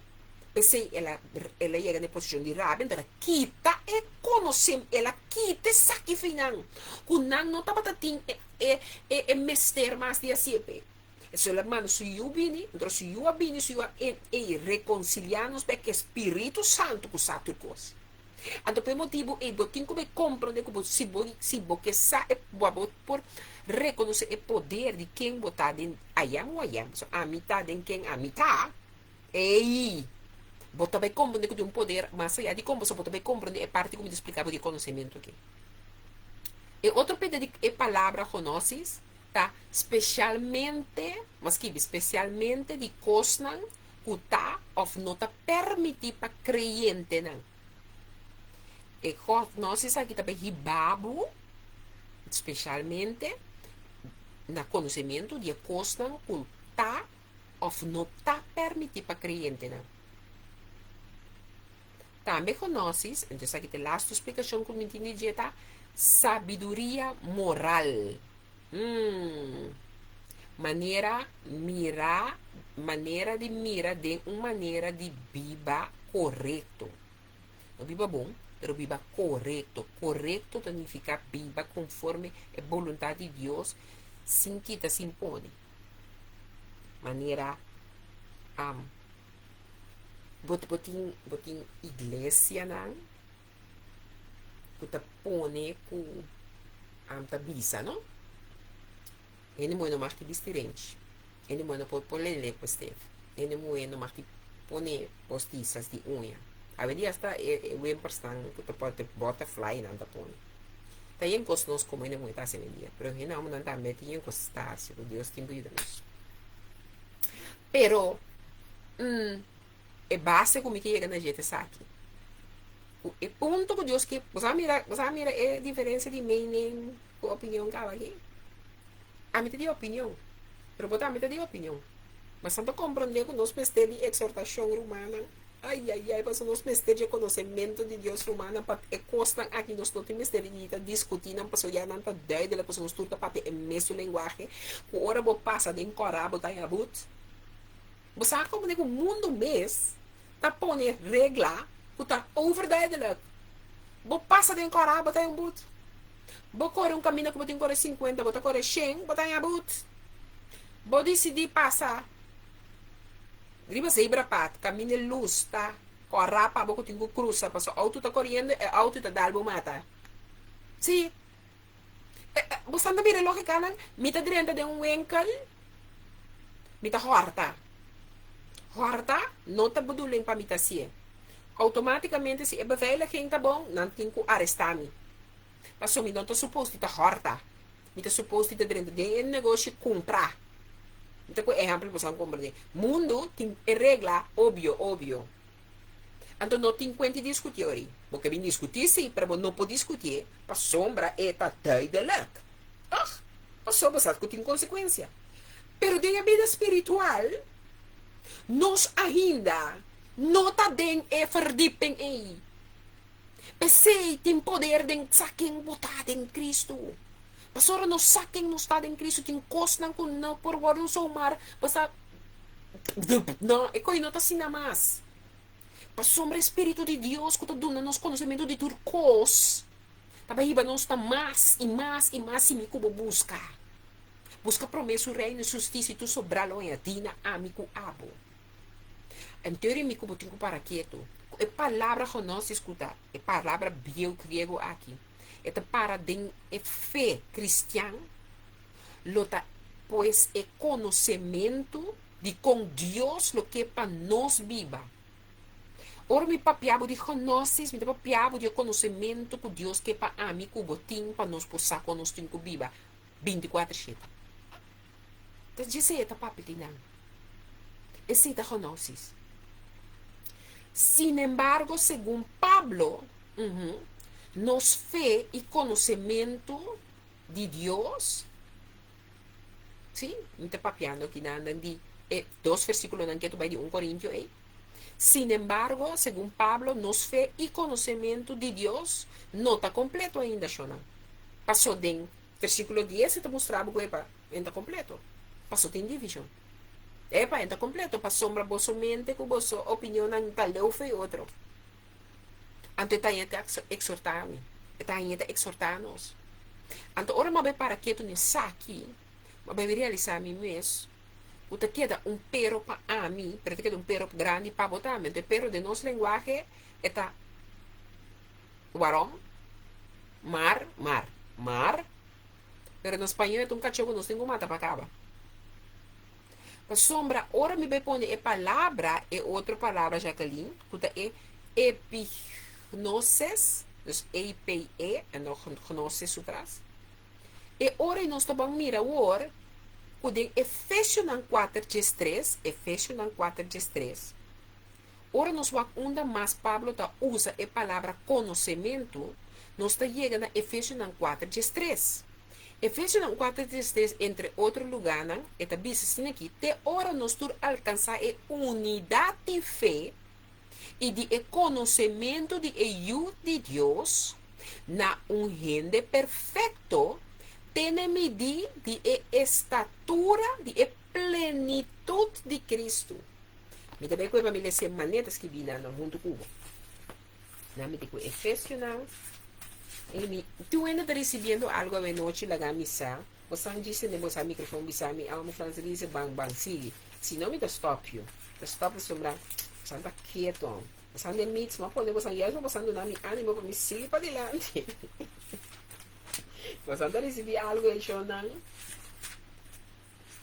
P'esei el a el a yega na e posishon di rabia, anto el a kita e konosem, el a kita esaki fi nan, ku nan no tabata tin e e e mester mas di hasié p'e. Eso el a manda su Yu bini, anto su Yu a bini, su Yu a ei rekonsiliá nos bek ku e Spiritu Santu ku sa tur kos. Anto pa e motibu ei bo tin ku bai komprondé ku bo si bo si bo ke sa e bo bo por rekonosé e poder di ken bo ta den I am who I am, so ami ta den ken ami ta, ei bo ta bai komprondé ku tin un poder mas ayá di kon bo so bo ta bai komprondé e parti ku mi ta splika bo di e konosementu aki. E otro pida di e palabra gnosis ta spesialmente, bo a skibi, spesialmente di kosnan ku ta òf no ta permití pa kreyentenan. E gnosis aki ta bai hiba bo spesialmente na konosementu di e kosnan ku ta òf no ta permití pa kreyentenan. Tambe gnosis, enton esaki ta e lastu splikashon ku mi tin di dje, ta sabiduria moral. Hmm. Manera mira, manera di mira den un manera di biba korekto. No biba bon, pero biba korekto. Korekto ta nifiká biba konforme e boluntat di Dios sin kita, sin pone. Manera um, bo, bo tin, bo tin iglesianan ku ta pone ku am ta bisa no hende muhé no mag di bisti renchi hende muhé no por pone lipstift hende muhé no mag di pone postisas di uña awendia asta e wimpersnan ku ta pone butterfly nan ta pone ta yen kos nos komo hende muhé ta hasi awendia pero hende hombernan tambe tin yen kos ta hasi ku Dios tin ku yuda nos pero E base ku mi ke yega na dje ta esaki, ku e punto ku Dios ke, bo sa mira, bo sa mira e diferensia di mening ku opinion kaba aki? Ami ta di opinion, pero bo tambe ta di opinion. Mas nan ta komprondé ku nos mester di eksortashon, rumannan. Ai, ai, ai, pasobra nos mester dje konosementu di Dios, rumannan, pa e kosnan aki nos no tin mester di ta diskutí nan, pasobra ya nan ta duidelijk, pasobra nos tur ta papia e mesun lenguahe, ku ora bo pasa den kòrá bo ta yabut. Bo sa como den cu mundo mes ta pone regla cu ta overduidelijk. Bo pasa den cora bo ta un but. Bo core un caminda cu bo tin core cincuenta bo ta core shen bo ta haña but. Bo dicidi pasa riba zebrapad caminda e luz ta cora pa bo cu tin cu crusa pasobra auto ta coriendo e auto ta dal bo mata. Si. Bo sa ta mira e logicanan? Mi ta drenta den un winkel, mi ta horta. Horta no ta bedoeling pa mi ta hacié. Automaticamente si e beveiliging ta bon, nan tin cu aresta mi. Pasobra mi no ta supos di ta horta. Mi ta supos di ta drenta den e negoshi cumpra. Mi ta cu ehempel pa boso comprende. Mundo tin e regla obvio, obvio. Anto no tin kuenti diskutí ori. Bo ke bin diskutí sí, pero bo no por diskutié pasobra e ta duidelijk. Tòg? Pasobra bo sa ku tin konsekuensia. Pero den e bida spiritual, nos ainda no ta den e verdieping ei. P'esei tin poder den sa ken bo ta den Kristu. Pasobra nos sa ken nos ta den Kristu, tin kosnan ku no por wòrdu zomaar pasá. No, e koe no ta asina mas. Pasobra e Spiritu di Dios ku ta duna nos konosementu di tur kos, ta bai hiba nos na mas i mas i mas simi ku bo buska. Buska promé su Reino i su hustisia i tur sobrá lo añadí na ami ku abo. Anto mi ku bo tin ku para ketu. E palabra gnosis ku ta e palabra bieu griego aki, e ta para den e fe kristian, lo ta pues e konosementu di kon Dios lo ke pa nos biba. Ora mi papia bo di gnosis, mi ta papia bo di e konosementu ku Dios ke pa ami ku bo tin pa nos por sa kon nos tin ku biba bintikuater shete. Ta djis e ta papia di nan. Esei ta gnosis. Sinembargo, segun Pablo, nos fe i konosementu di Dios, sí, mi ta papiando aki nan di e dos versíkulonan ke ta bai di un Korintio ei. Sinembargo, segun Pablo, nos fe i konosementu di Dios no ta kompleto ainda, shonnan. Pasó den versíkulo dies e ta mustra bo ku epa e no ta kompleto, pasó tin divishon. Epa e no ta kompleto pasobra boso mente ku boso opinionnan ta leu fo'i otro. Anto e ta haña ta eksortá mi, e ta haña ta eksortá nos. Anto ora mi a bai para ketu na esaki, mi a bai realisá mi mes ku ta keda un pero pa ami, pero ta keda un pero grandi pa bo tambe. Anto e pero den nos lenguahe e ta waron, mar, mar, mar, pero na spañó e ta un kachó ku nos tin ku mata pa kaba. Pasobra ora mi bai pone e palabra, e otro palabra, Jacqueline, ku ta e epignosis, dus E-P-E, en dan gnosis su tras, e ora ei nos ta ban mira awor ku den Efesionan kuater diestres, Efesionan kuater diestres, ora nos wak unda mas Pablo ta usa e palabra konosementu, nos ta yega na Efesionan kuater diestres. Efesionan kuater diestres, entre otro lugánan, e ta bisa asina aki, Te ora nos tur alkansá e unidat di fe i di e konosementu di e Yu di Dios, na un hende perfekto, tene midí di e estatura di e plenitut di Kristu. Mi ta bai koe pa mi lesa e manera ta skibí nan huntu ku bo. Nan mi di ku Efesionan. E mi, tu hende ta risibiendo algo awenochi laga mi sa. Bo san djis tende bo sa microfon bisa mi amo Frans Elise ban ban sigui. Si no mi ta stop yu. Ta stop pasobra bo san ta keto. Bo san den mix ma pone bo san juist pa bo san duna mi animo pa mi sigui padilanti. Bo san ta risibi algo e shownan.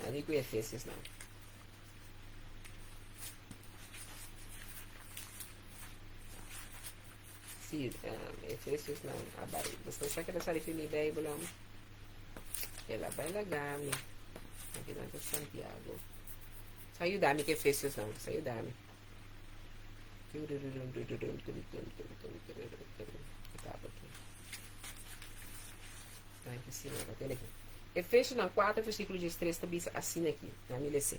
Nan di ku Efesiosnan. Sí, Efesiosnan a bai. Bo sa keda sali fi mi Bijbel om. El a bai laga mi. Aki nan ta Santiago. Sa yuda mi ku Efesiosnan. Sa yuda mi. Efesionan 4 versíkulo 13 ta bisa asina aki. Na mi lese.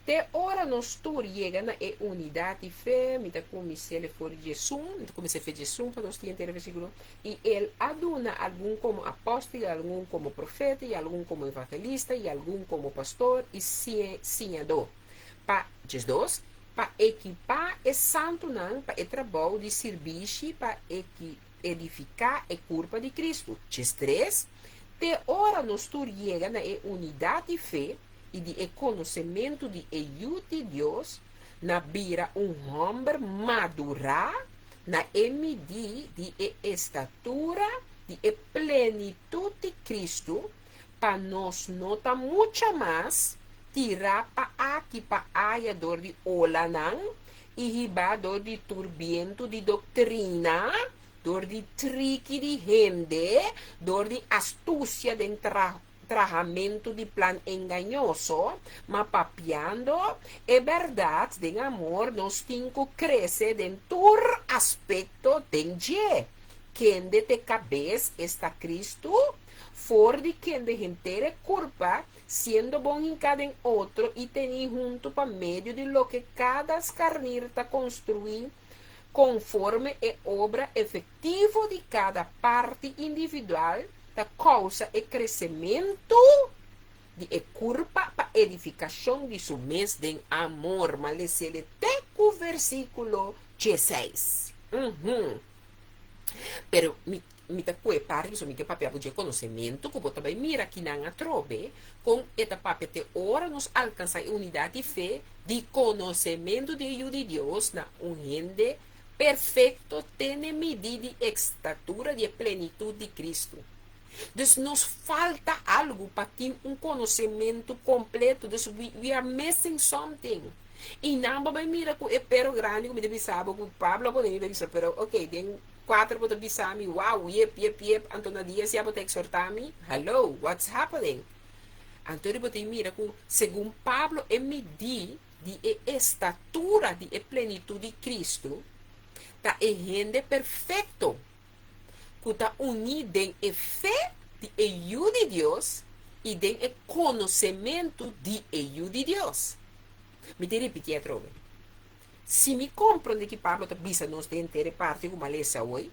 Te ora nos tur yega na e unidat di fe, mi ta kumins'é for di djesun, mi ta kumins'é fe djesun pa nos tin henter e versíkulo, i el a duna algun komo apòstel, i algun komo profeta, i algun komo evangelista, i algun komo pastor i siñadó, pa, djesdos, pa ekipá e santunan pa e trabou di sirbishi, pa edifiká e kurpa di Kristu, djestres, te ora nos tur yega na e unidat di fe, i di e konosementu di e Yu di Dios, na bira un hòmber madurá na e midí di e estatura di e plenitut di Kristu, pa nos no ta mucha mas tirá pa aki pa aya dor di olanan i hibá dor di tur bientu di doktrina, dor di triki di hende, dor di astusia den trahamentu di plan engañoso, ma papiando e bèrdat den amor nos tin ku krese den tur aspekto den dje, kende t'e kabes, esta Kristu, for di kende henter e kurpa, siendo bon hinká den otro i tení huntu pa medio di loke kada skarnir ta konstruí konforme e obra efektivo di kada parti individual, ta kousa e kresementu di e kurpa pa edifikashon di su mes den amor. Ma lesele te ku versíkulo dieseis. Uhum. Pero mi. Mi ta kue parti pasobra mi ke papia bo dje konosementu ku bo ta bai mira kinan atrobe kon e ta papia te ora nos alkansá e unidat di fe di konosementu di e Yu di Dios na un hende perfekto tene midí di estatura di e plenitut di Kristu. Dus nos falta algu pa tin un konosementu kompleto. Dus we, we are missing something. I nan bo bai mira ku e pero grandi ku mi ta bisa bo ku Pablo a pone mi ta bisa pero ok den kuater bo ta bisa mi wow yep yep yep anto na dies ya bo ta eksorta mi hello what's happening anto di bo ta mira ku segun Pablo e midí di e estatura di e plenitut di Kristu ta e hende perfekto ku ta uní den e fe di e Yu di Dios i den e konosementu di e Yu di Dios. Mi ta ripití atrobe. Si mi komprondé ki Pablo ta bisa nos den henter e parti ku mi a lesa awor,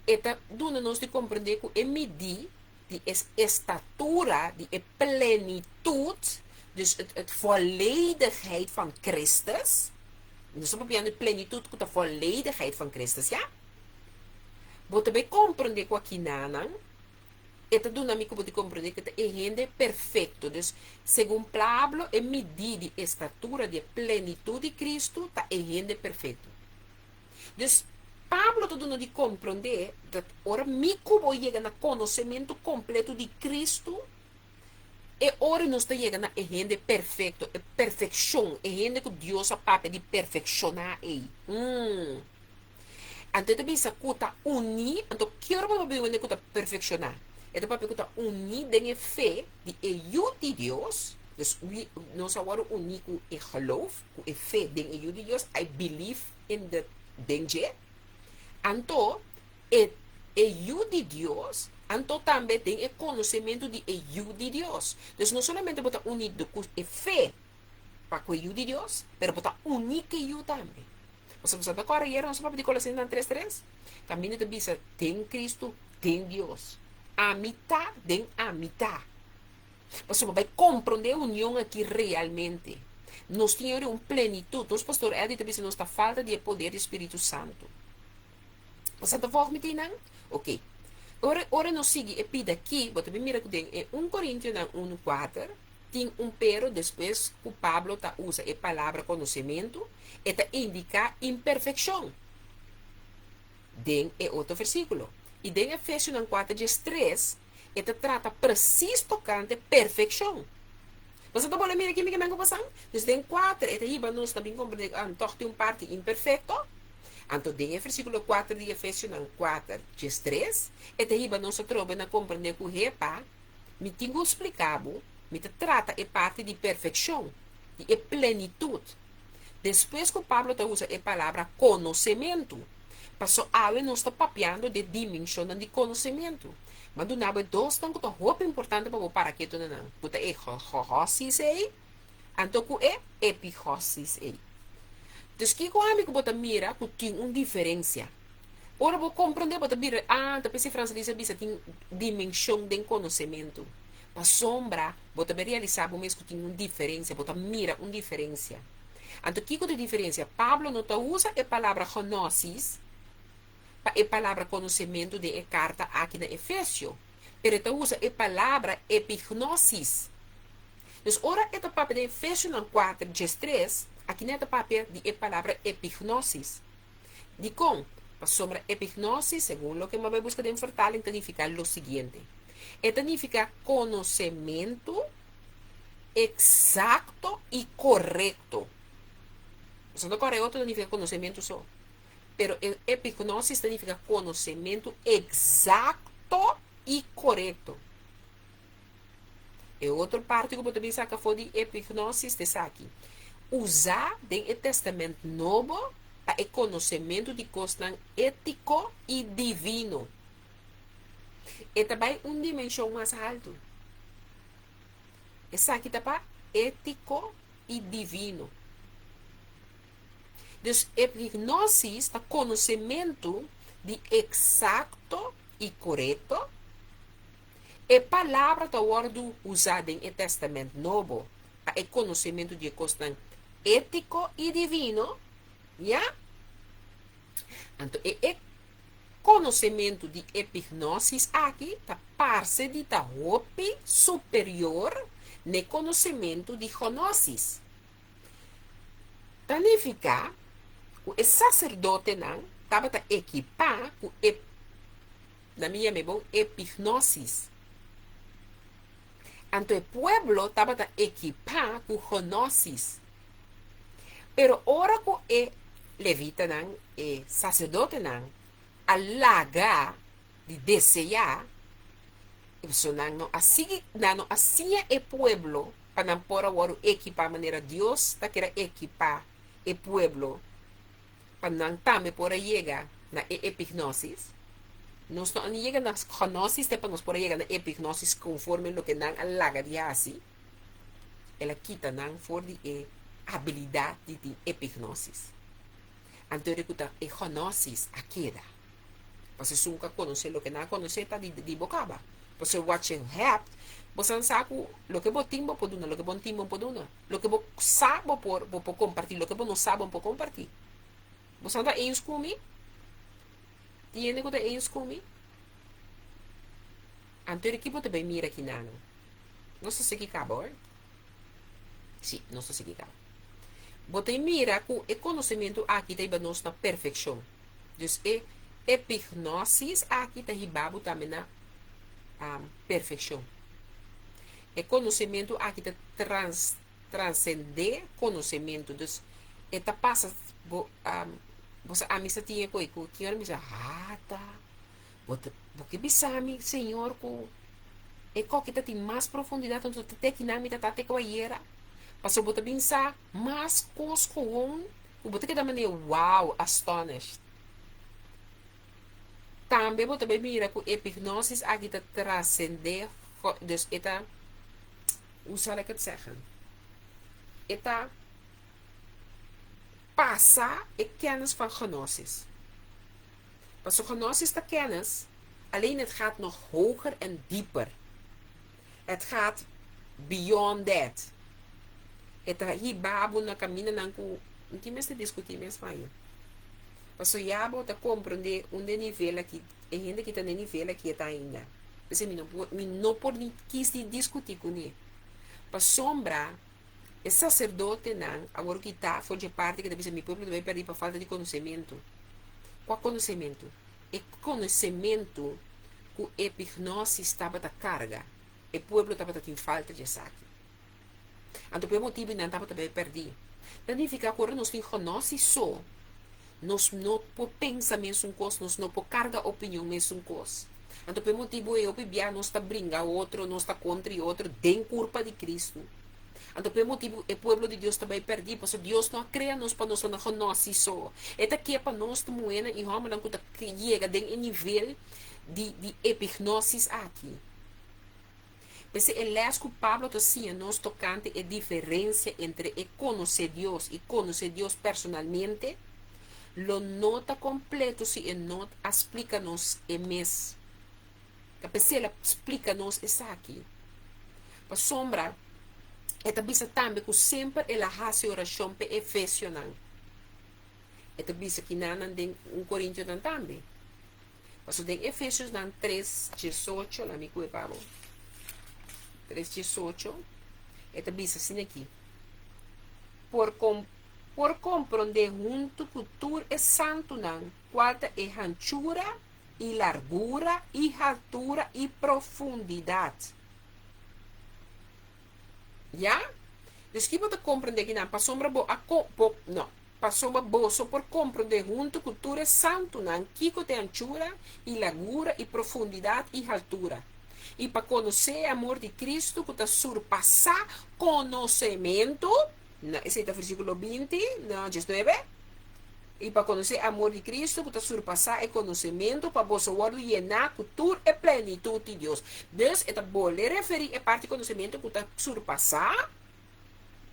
e ta duna nos di komprondé ku e midí di e estatura di e plenitut, dus het het volledigheid van Christus, nos ta papiando di plenitut ku ta volledigheid van Christus, ya? Bo ta bay comprende cu akinanan e ta duna mi cu bo di comprende cu ta e hende perfecto. Dus, segun Pablo, e midí di estatura di e plenitud di Cristo ta e hende perfecto. Dus, Pablo ta duna di comprende dat ora mi cu bo yega na conocemento completo di Cristo, e ora nos ta yega na e hende perfecto, e perfeccion, e hende cu Dios a papia di perfecciona ey. Mm. Anto e ta bisa ku ta uní, anto ki ora bo ta papia di ku ta perfekshoná? E ta papia ku ta uní den e fe di e Yu di Dios, dus nos a wòrdu uní ku e geloof, ku e fe den e Yu di Dios, I believe in the den dje, anto e e Yu di Dios, anto tambe den e konosementu di e Yu di Dios. Dus no solamente bo ta uní ku e fe pa ku e Yu di Dios, pero bo ta uní ku e Yu tambe. Pasobra bo sa ta kòrda ayera nos a papia di Kolosensenan tres tres? Kaminda ta bisa den Kristu, den Dios. Ami ta den ami ta. Pasobra bai komprondé e union aki realmente. Nos tin yori un plenitut. Nos pastor Eddie ta bisa nos ta falta di e poder di Spiritu Santu. Bo sa ta vòlg mi tin nan? Oké. Ora ora nos sigui e pida aki, bo ta bin mira ku den e un Korintionan unu kuater, Tin un pero despues ku Pablo ta usa e palabra konosementu, e ta indiká imperfekshon den e otro versíkulo. I den Efesionan kuater diestres, e ta trata presis tokante perfekshon. Boso ta bolbe mira kimi ke men ku pasan? Dus den kuater e ta hiba nos na bin komprendé ku tòg tin un parti imperfekto. Anto den e versíkulo kuater di Efesionan kuater diestres, e ta hiba nos atrobe na komprendé ku hepa, Mi tin ku splika bo, mi ta trata e parti di perfekshon, di e plenitut. Despues ku Pablo ta usa e palabra konosementu, paso awe nos ta papiando di e dimenshonnan di konosementu. Mi a duna bo e dosnan ku ta hopi importante pa bo para ketu na nan, ku ta e gnosis ei, anto ku e epignosis ei. Dus kiko ami ku bo ta mira ku tin un diferensia? Ora bo komprondé, bo ta bira, ah, ta p'esei Frans Lisa bisa tin dimenshon den konosementu. Pasobra bo ta bin realisá bo mes ku tin un diferensia, bo ta mira un diferensia. Anto kiko ta e diferensia? Pablo no ta usa e palabra gnosis pa e palabra konosementu den e karta aki na Efesio, pero e ta usa e palabra epignosis. Dus ora e ta papia den Efesionan kuater diestres, akinan e ta papia di e palabra epignosis. Dikon? Pasobra epignosis, segun loke mi a bai buska den vertaling, ta nifiká lo siguiente, E ta nifiká konosementu eksakto i korekto. Pasobra no korekto ta nifiká konosementu so. Pero e epignosis ta nifiká konosementu eksakto i korekto. E otro parti ku bo ta bin saka for di epignosis ta esaki, Usá den e Tèstamènt Nobo pa e konosementu di kosnan étiko i divino. E ta bai un dimenshon mas haltu. Esaki ta pa étiko i divino. Dus epignosis ta konosementu di eksakto i korekto. E palabra ta wòrdu usá den e Tèstamènt Nobo pa e konosementu di e kosnan étiko i divino, ya. Anto e e. konosementu di epignosis aki ta parse di ta hopi superior n'e konosementu di gnosis. Ta nifiká ku e saserdotenan tabata ekipá ku e, na mi yam'é bon, epignosis. Anto e pueblo tabata ekipá ku gnosis. Pero ora ku e levitanan, e saserdotenan, a laga di deseá, pasobra nan no a sigui, nan no a siña e pueblo pa nan por a wòrdu ekipá manera Dios ta kere ekipá e pueblo pa nan tambe por a yega na e epignosis. Nos no a ni yega na gnosis te pa nos por a yega na epignosis konforme loke nan a laga di hasi. El a kita nan for di e abilidat di tin epignosis. Anto e ku ta e gnosis a keda. Pasobra esun ku a konosé loke nan a konosé ta di di bo kaba. Pasobra wat je hebt, bo san sa ku loke bo tin bo por duna, loke bo no tin bo no por duna. Loke bo sa bo por bo por kompartí, loke bo no sa bo no por kompartí. Bo sa ta eens ku mi? Tin hende ku ta eens ku mi? Anto di ki bo ta bai mira kinan? Nos ta sigui kaba hoor. Sí, nos ta sigui kaba. Bo ta mira ku e konosementu aki ta hiba nos na perfekshon. Dus e epignosis aki ta hiba bo tambe na um, perfekshon. E konosementu aki ta trans, transendé konosementu. Dus e ta pasa bo, um, bo sa ami sa tin e koi ku tin ora mi sa hata. Bo ta, bo ke bisa mi, Señor, ku e koki ta tin mas profundidat anto ta te kinan mi ta ta te ku ayera. Pasobra bo ta bin sa mas kos gewoon ku bo ta keda manera wow, astonished. Tambe bo ta bai mira ku epignosis aki ta trasendé, dus e ta, hoe zal ik het zeggen? E ta pasa e kennis van gnosis. Pasobra gnosis ta kennis, alleen het gaat nog hoger en dieper. Het gaat beyond that. E ta hiba bo na kamindanan ku no tin mester diskutí mes maña. Pasobra ya bo ta komprondé un den nivel aki, e hende ki ta den nivel aki e ta ainda. P'esei mi no por, mi no por ni kis di diskutí kuné. Pasobra e saserdotenan awor kitá for dje parti ku ta bisa mi pueblo ta bai pèrdí pa falta di konosementu. Kua konosementu? E konosementu ku epignosis tabata karga, e pueblo tabata tin falta di esaki. Anto pa e motibu nan tabata bai pèrdí. Ta nifiká ku ora nos tin gnosis so, nos no por pensa mesun kos, nos no por karga opinion mesun kos. Anto pa e motibu ei hopi bia nos ta bringa otro, nos ta kontra i otro den kurpa di Kristu. Anto pa e motibu e pueblo di Dios ta bai pèrdí, pasobra Dios no a krea nos pa nos ta na gnosis so. E ta ke pa nos ta muhénan i hòmbernan ku ta yega den e nivel di di epignosis aki. P'esei e lès ku Pablo ta siña nos tokante e diferensia entre e konosé Dios i konosé Dios personalmente lo no ta kompleto si e no a splika nos e mes. Ta p'esei el a splika nos esaki. Pasobra e ta bisa tambe ku semper el a hasi orashon p'e efesionan. E ta bisa kinanan den un Korintionan tambe. Pasobra den Efesiosnan tres diesocho, laat mi kue pa bo, tres diesocho, e ta bisa asina aki, Por kom, por komprondé huntu ku tur e santunan kual ta e hanchura i largura i haltura i profundidat. Ya? Dus ki bo ta komprondé akinan? Pasobra bo a ko, bo, no. Pasobra boso por komprondé huntu ku tur e santunan kiko ta e anchura i largura i profundidat i haltura, i pa konosé e amor di Kristu ku ta surpasá konosementu, na, esei ta versíkulo 20, no, 19, i pa konosé e amor di Kristu ku ta surpasá e konosementu, pa boso wòrdu yená ku tur e plenitut di Dios. Dus, e ta bolbe referí e parti konosementu ku ta surpasá,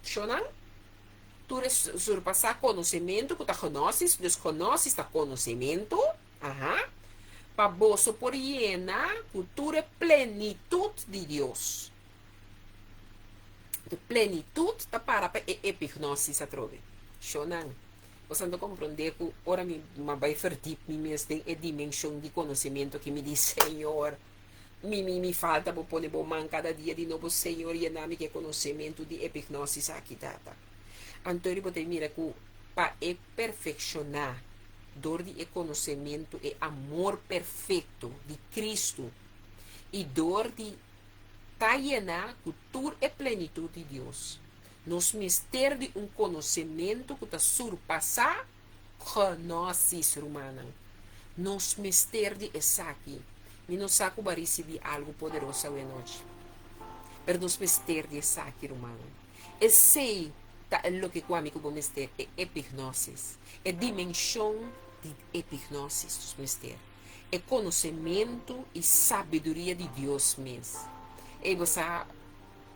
Shonnan, tur e surpasá konosementu ku ta gnosis, dus gnosis ta konosementu, aha, pa boso por yena ku tur e plenitut di Dios. De plenitut ta para pa e epignosis atrobe. Shonnan, Boso ta komprondé ku ora mi a bai verdiep mi mes den e dimenshon di konosementu aki, mi di, Señor, mi mi mi falta bo pone bo man kada dia di nobo, Señor, yena mi ku e konosementu di epignosis aki, Tata. Anto bo ta mira ku pa e perfekshoná dor di e konosementu e amor perfekto di Kristu i dor di ta yená ku tur e plenitut di Dios. Nos mester di un konosementu ku ta surpasá gnosis, rumannan. Nos mester di esaki. Mi no sa ku bo a risibí algu poderoso awe anochi, pero nos mester di esaki, rumannan. Esei ta e loke ku ami ku bo mester, e epignosis, e dimenshon di epignosis nos mester, e konosementu i sabiduria di Dios mes. Ei, bo sa.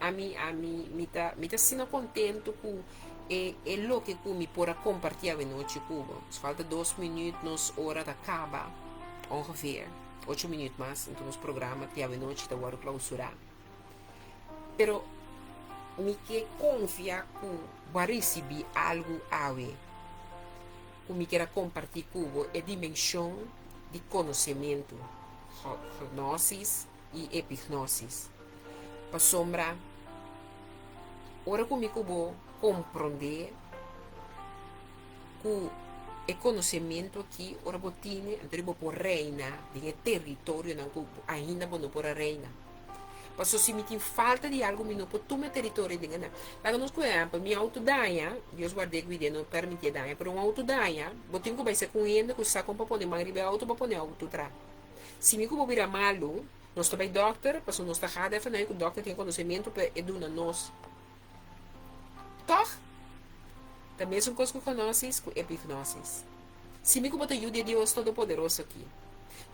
Ami, ami, mi ta, mi ta asina kontentu ku e, e loke ku mi por a kompartí awenochi ku bo. Nos falta dos minüt, nos ora ta kaba, ongeveer, ocho minüt mas, anto nos programa di awenochi ta wòrdu klausurá. Pero mi ke konfia ku bo a risibí algu awe ku mi kier a kompartí ku bo, e dimenshon di konosementu, gnosis, i epignosis. Pasobra ora ku mi ku bo komprondé ku e konosementu aki ora bo tine anto bo por reina den e teritorionan ku ainda bo no por a reina. Pasobra si mi tin falta di algu mi no por tuma e teritorio den nan. Laga nos ku ehèmpel, mi outo daña, Dios guard'é kuid'é no permitié daña, pero un outo daña bo tin ku bai ser ku un hende ku sa kon pa pone man riba e outo pa pone e outo tra. Si mi ku bo bira malu, nos ta bai dòkter, pasobra nos ta gada efa noi ku dòkter tin konosementu pa e duna nos. Tòg? Ta mesun kos ku gnosis ku epignosis. Si mi ku bo ta yu di e Dios Todopoderoso aki,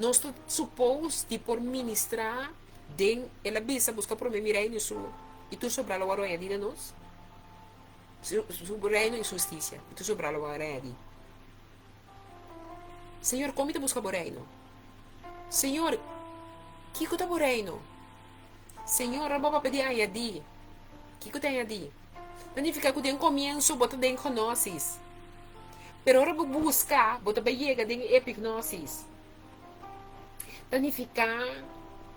nos ta supos di por ministrá den El a bisa, Buska promé mi reino i su i tur sobrá lo wòrdu añadí na nos. Su su reino i su hustisia, i tur sobrá lo wòrdu añadí. Señor, kon mi ta buska bo reino? Señor, kiko ta bo reino? Señor, ora bo papia di añadí, kiko ta añadí? Ta nifiká ku den komienso bo ta den gnosis, pero ora bo buska, bo ta bai yega den e epignosis. Ta nifiká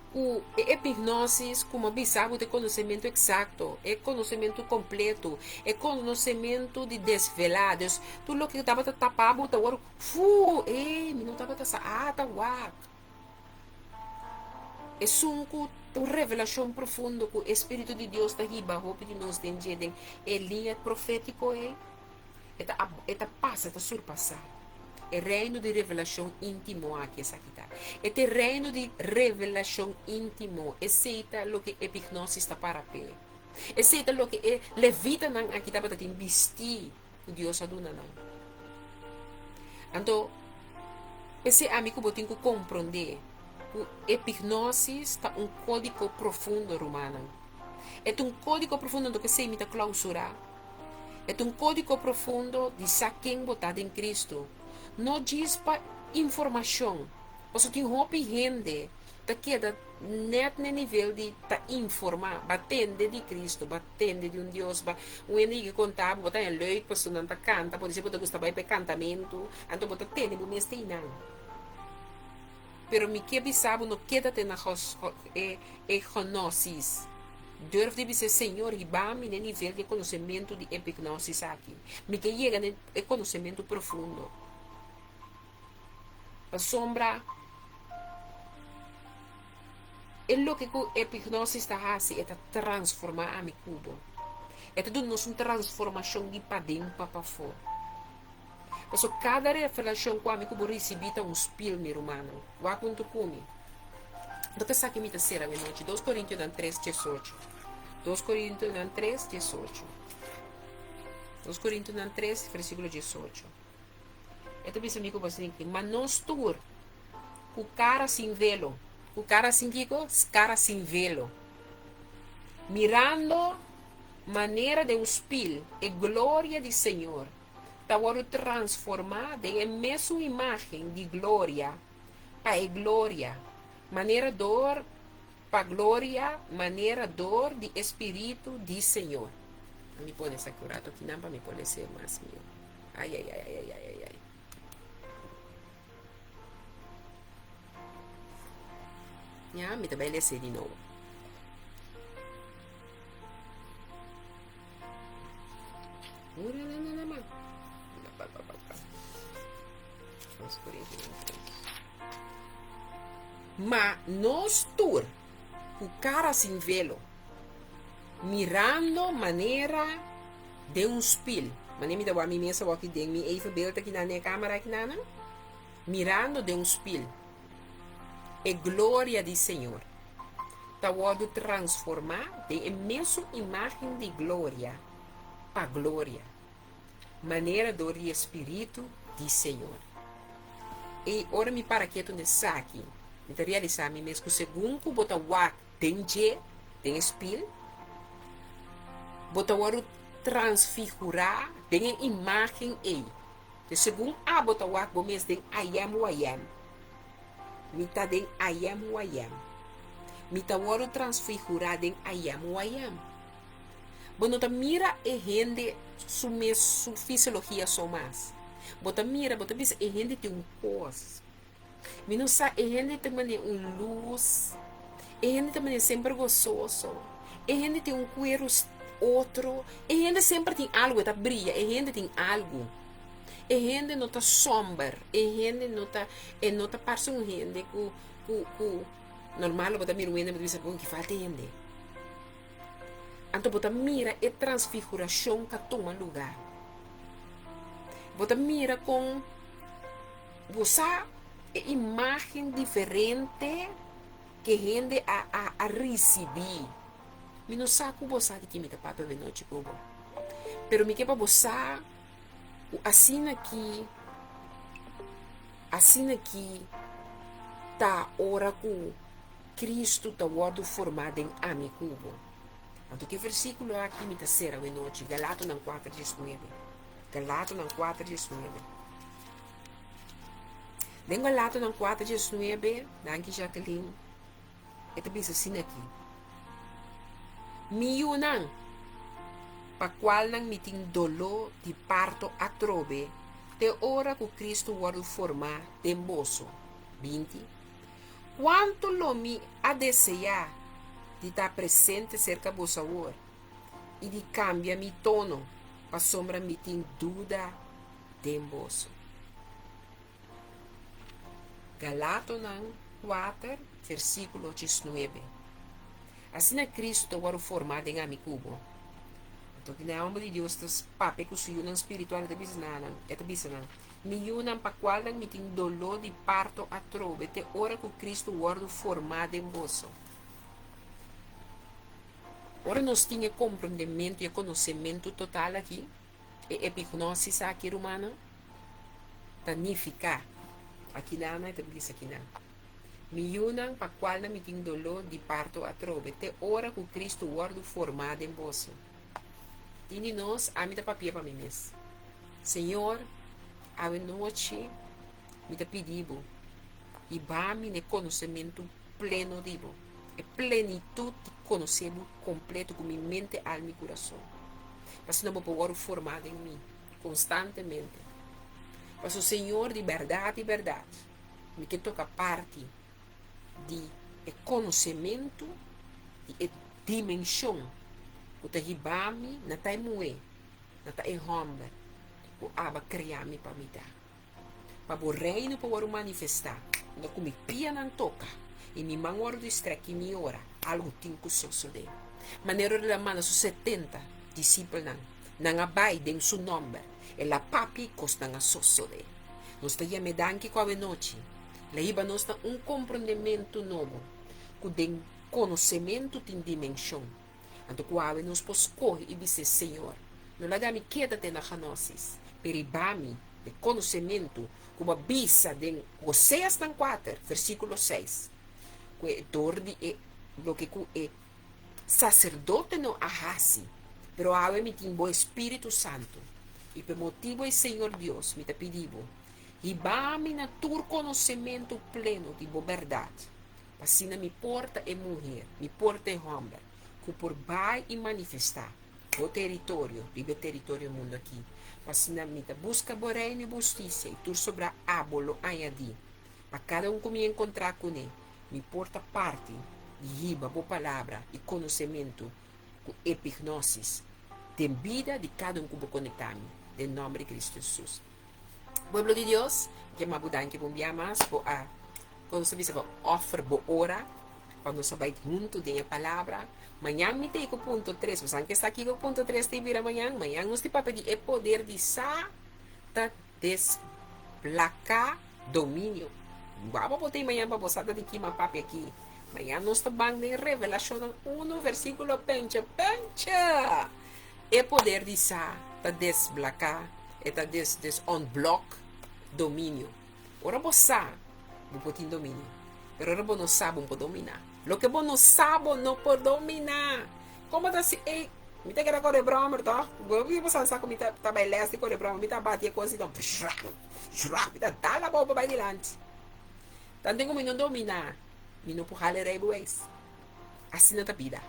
ku e epignosis, komo a bisa bo, ta e konosementu eksakto, e konosementu kompleto, e konosementu di desvelá. Dus, tur loke ku tabata tapá bo ta wòrdu, Fuu! Ey, mi no tabata sa. Ah, ta wak! Esun ku ta un revelashon profundo ku e Spiritu di Dios ta hiba hopi di nos den dje, den e liña profétiko ei. E ta e ta pasa, e ta surpasá. E reino di revelashon íntimo aki esaki ta. E ta e reino di revelashon íntimo. Esei ta loke epignosis ta para p'e. Esei ta loke e levitanan aki tabata tin bistí ku Dios a duna nan. Anto, p'esei ami ku bo tin ku komprondé ku epignosis ta un kódigo profundo, rumannan. E ta un kódigo profundo, anto p'esei mi ta klausurá. E ta un kódigo profundo di sa ken bo ta den Kristu. No djis pa informashon, pasobra tin hopi hende ta keda nèt na e nivel di ta informá, ba tende di Kristu, ba tende di un Dios, ba un hende yega konta bo, bo ta haña leuk pasobra nan ta kanta, podisé bo ta gusta bai pa e kantamentu, anto bo ta tene bo mes te einan. Pero mi ke bisa bo no keda te na e e gnosis. Durf di bisa Señor hiba mi na e nivel di e konosementu di epignosis aki. Mi ke yega na e konosementu profundo. Pasobra e loke ku epignosis ta hasi e ta transforma ami ku bo. E ta duna nos un transformashon di paden pa pafó. Paso kada revelashon ku ami ku bo risibí ta un spil, mi rumannan. Wak huntu ku mi. Bo ta sa ki mi ta sera mi nochi. Dos Korintionan tres diesocho. Dos Korintionan tres diesocho. Dos Korintionan tres, versíkulo diesocho. E ta bisa mi ku bo asina, Ma nos tur, ku kara sin velo, ku kara sin kiko? Kara sin velo, mirando manera den un spil e gloria di Señor, ta wòrdu transformá den e mesun imágen di gloria pa e gloria, manera dor pa gloria, manera dor di e Spiritu di Señor. Mi pone esaki un ratu akinan pa mi por lese mas mihó. Ai, ai, ai, ai, ai, ai, ai. Ya, mi ta bai lesa di nobo. Ura na na na ma. Pa, pa, pa, pa. Dos Corintios 3. Ma nos tur, ku kara sin velo, mirando manera den un spil, manera mi ta wak mi mes awor aki den mi evenbeeld aki nan den e kamera aki nan, mirando den un spil e gloria di Señor, ta wòrdu transformá den e mesun imágen di gloria pa gloria, manera dor di e Spiritu di Señor. I ora mi para ketu n'esaki, mi ta realisá mi mes ku segun ku bo ta wak den dje, den e spil, bo ta wòrdu transfigurá den e imágen ei. Te segun abo ta wak bo mes den I am who I am. Mi ta den I am who I am. Mi ta wòrdu transfigurá den I am who I am. Bo no ta mira e hende su mes su fisiologia so mas. Bo ta mira, bo ta bisa e hende tin un kos. Mi no sa, e hende ta manera un lus, e hende ta manera semper gososo, e hende tin un kueru otro, e hende semper tin algu, e ta bria, e hende tin algu. E hende no ta somber, e hende no ta, e no ta parse un hende ku, ku, ku, normal bo ta mira un hende bo ta bisa, bon, ki falta e hende. Anto bo ta mira e transfigurashon ka tuma luga. Bo ta mira kon Bo sa e imágen diferente ke hende a a a risibí. Mi no sa ku bo sa di ki mi ta papia awe nochi ku bo. Pero mi ke pa bo sa ku asina ki asina ki ta ora ku Kristu ta wòrdu formá den ami ku bo. Anto ki versíkulo aki mi ta sera awe nochi, Galatonan kuater diesnuebe. Galatonan kuater diesnuebe. Den Galatonan kuater diesnuebe, danki Jacqueline, e ta bisa asina aki, Mi yunan, pa kualnan mi tin doló di parto atrobe te ora ku Kristu wòrdu formá den boso. 20, Kuantu lo mi a deseá di ta presente serka boso awor i di kambia mi tono, pasobra mi tin duda den boso. Galatonan kuater, versíkulo diesnuebe. Asina Kristu ta wòrdu formá den ami ku bo. Anto kina e hòmber di Dios ta papia ku su yunan spiritual, e ta bisa nan, e ta bisa nan, Mi yunan pa kualnan mi tin doló di parto atrobe te ora ku Kristu wòrdu formá den boso. Ora nos tin e komprondementu i e konosementu total aki, e epignosis aki, rumannan, ta nifiká, akinan e ta bisa akinan, Mi yunan pa kualnan mi tin doló di parto atrobe, te ora ku Kristu wòrdu formá den boso. Tin di nos, ami ta papia pa mi mes. Señor, awe nochi mi ta pidi bo, hiba mi na e konosementu pleno di bo, e plenitut di konosé bo kompleto ku mi mente, alma i kurason. Pasobra bo por wòrdu formá den mi konstantemente. Pasobra Señor, di bèrdat, di bèrdat, mi ke toka parti di e konosementu di e dimenshon ku ta hiba mi na ta e muhé, na ta e hòmber ku Abba krea mi pa mi ta. Pa bo reino por wòrdu manifestá, unda ku mi pianan toka i mi man wòrdu distrèk i mi ora, algu tin ku sosodé. Manera ora el a manda su setenta disipelnan, nan a bai den su nòmber, el a papia i kosnan a sosodé. Nos ta yam'é danki ku awenochi el a hiba nos na un komprondementu nobo, ku den konosementu tin dimenshon. Anto ku awe nos por skohe i bis'é, Señor, no laga mi keda te na gnosis, pero hiba mi e konosementu ku bo a bisa den Oseasnan kuater, versíkulo seis, ku e dor di e loke ku e saserdote no a hasi, pero awe mi tin bo Espíritu Santu, i pa e motibu ei, Señor Dios, mi ta pidi bo, hiba mi na tur konosementu pleno di bo bèrdat, Asina mi por ta e muher, mi por ta e homber, cu por bay y manifesta bo teritorio riba e teritorio mundu aki. Pa asina mi ta buska bo reino i bo hustisia, i tur sobrá abo lo añadí. Pa kada un ku mi enkontrá kuné, mi por ta parti di hiba bo palabra i konosementu ku epignosis den bida di kada un ku bo konektá mi, den nòmber di Kristu Hesus. Pueblo di Dios, mi ke manda bo danki pa un bia mas bo a, kon nos ta bisa, bo offer bo ora pa nos a bai huntu den e palabra. Mañan mi ta ei ku punto tres. Bo sa ke sa kiko punto tres ta bira mañan? Mañan nos ta papia di e poder di sa ta desplaká dominio. Wou bo ta ei mañan pa bo sa ta di kima papia aki. Mañan nos ta ban den Revelashonnan uno versíkulo pencha pencha. E poder di sa ta desblaká, e ta des des unblock dominio. Ora bo sa, bo por tin dominio. Pero ora bo no sa, bo no por dominá. Loke bo no sa, bo no por dominá. Komo ta si ey, mi ta keda kore bròmer tòg? Bo bo sa sa ku mi ta ta bai lès di kore bròmer, mi ta bati e kos i ta shrak, shrak, mi ta dal abou pa bai dilanti. Tanten ku mi no dominá, mi no por hala e rijbewijs. Asina ta bida.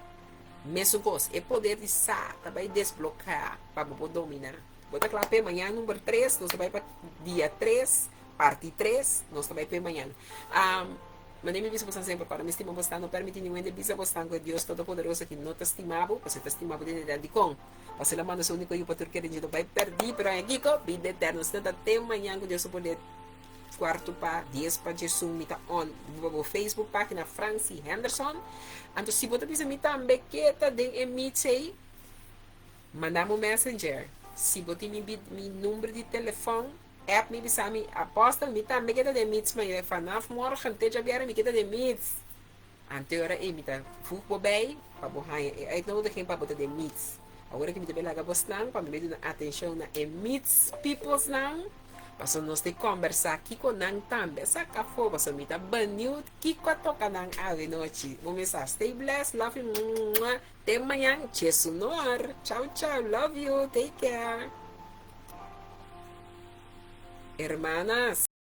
Mesun kos, e poder di sa ta bai desbloká pa bo por dominá. Bo ta kla p'e mañan number tres, nos ta bai pa dia tres, parti tres, nos ta bai p'e mañan. Um, manera mi bisa bosnan semper, kòrda mi stima bosnan, no pèrmití ningun hende bisa bosnan ku e Dios Todopoderoso aki no ta stima bo, pasobra e ta stima bo den edat. Dikon? Pasobra el a manda su úniko Yu pa tur kende dje no bai pèrdí, pero haña kiko? Bida eterno. Asina ta te mañan ku Dios su poder. Kuartu pa dies pa djesun mi ta on riba bo Facebook pagina Francie Henderson. Anto si bo ta bisa mi tambe ke ta den e meets ei, manda mi un messenger. Si bo tin mi mi number di telefon, app mi bisa mi, Apostel mi tambe ke ta den meets mañana vanaf morgen te djabièrnè mi ke ta den meets. Anto e ora ei mi ta voeg bo bij pa bo haña e uitnodiging pa bo ta den meets. Awor aki mi ta bay laga bosnan pa mi bay duna atencion na e meets peoplesnan pasobra nos ta combersa kico nan tambe a saca afo pasobra mi ta benieuwd kico a toca nan awe nochi. Bo mesa stay blessed love you mwah te mañan Jesunor chao chao love you take care hermanas.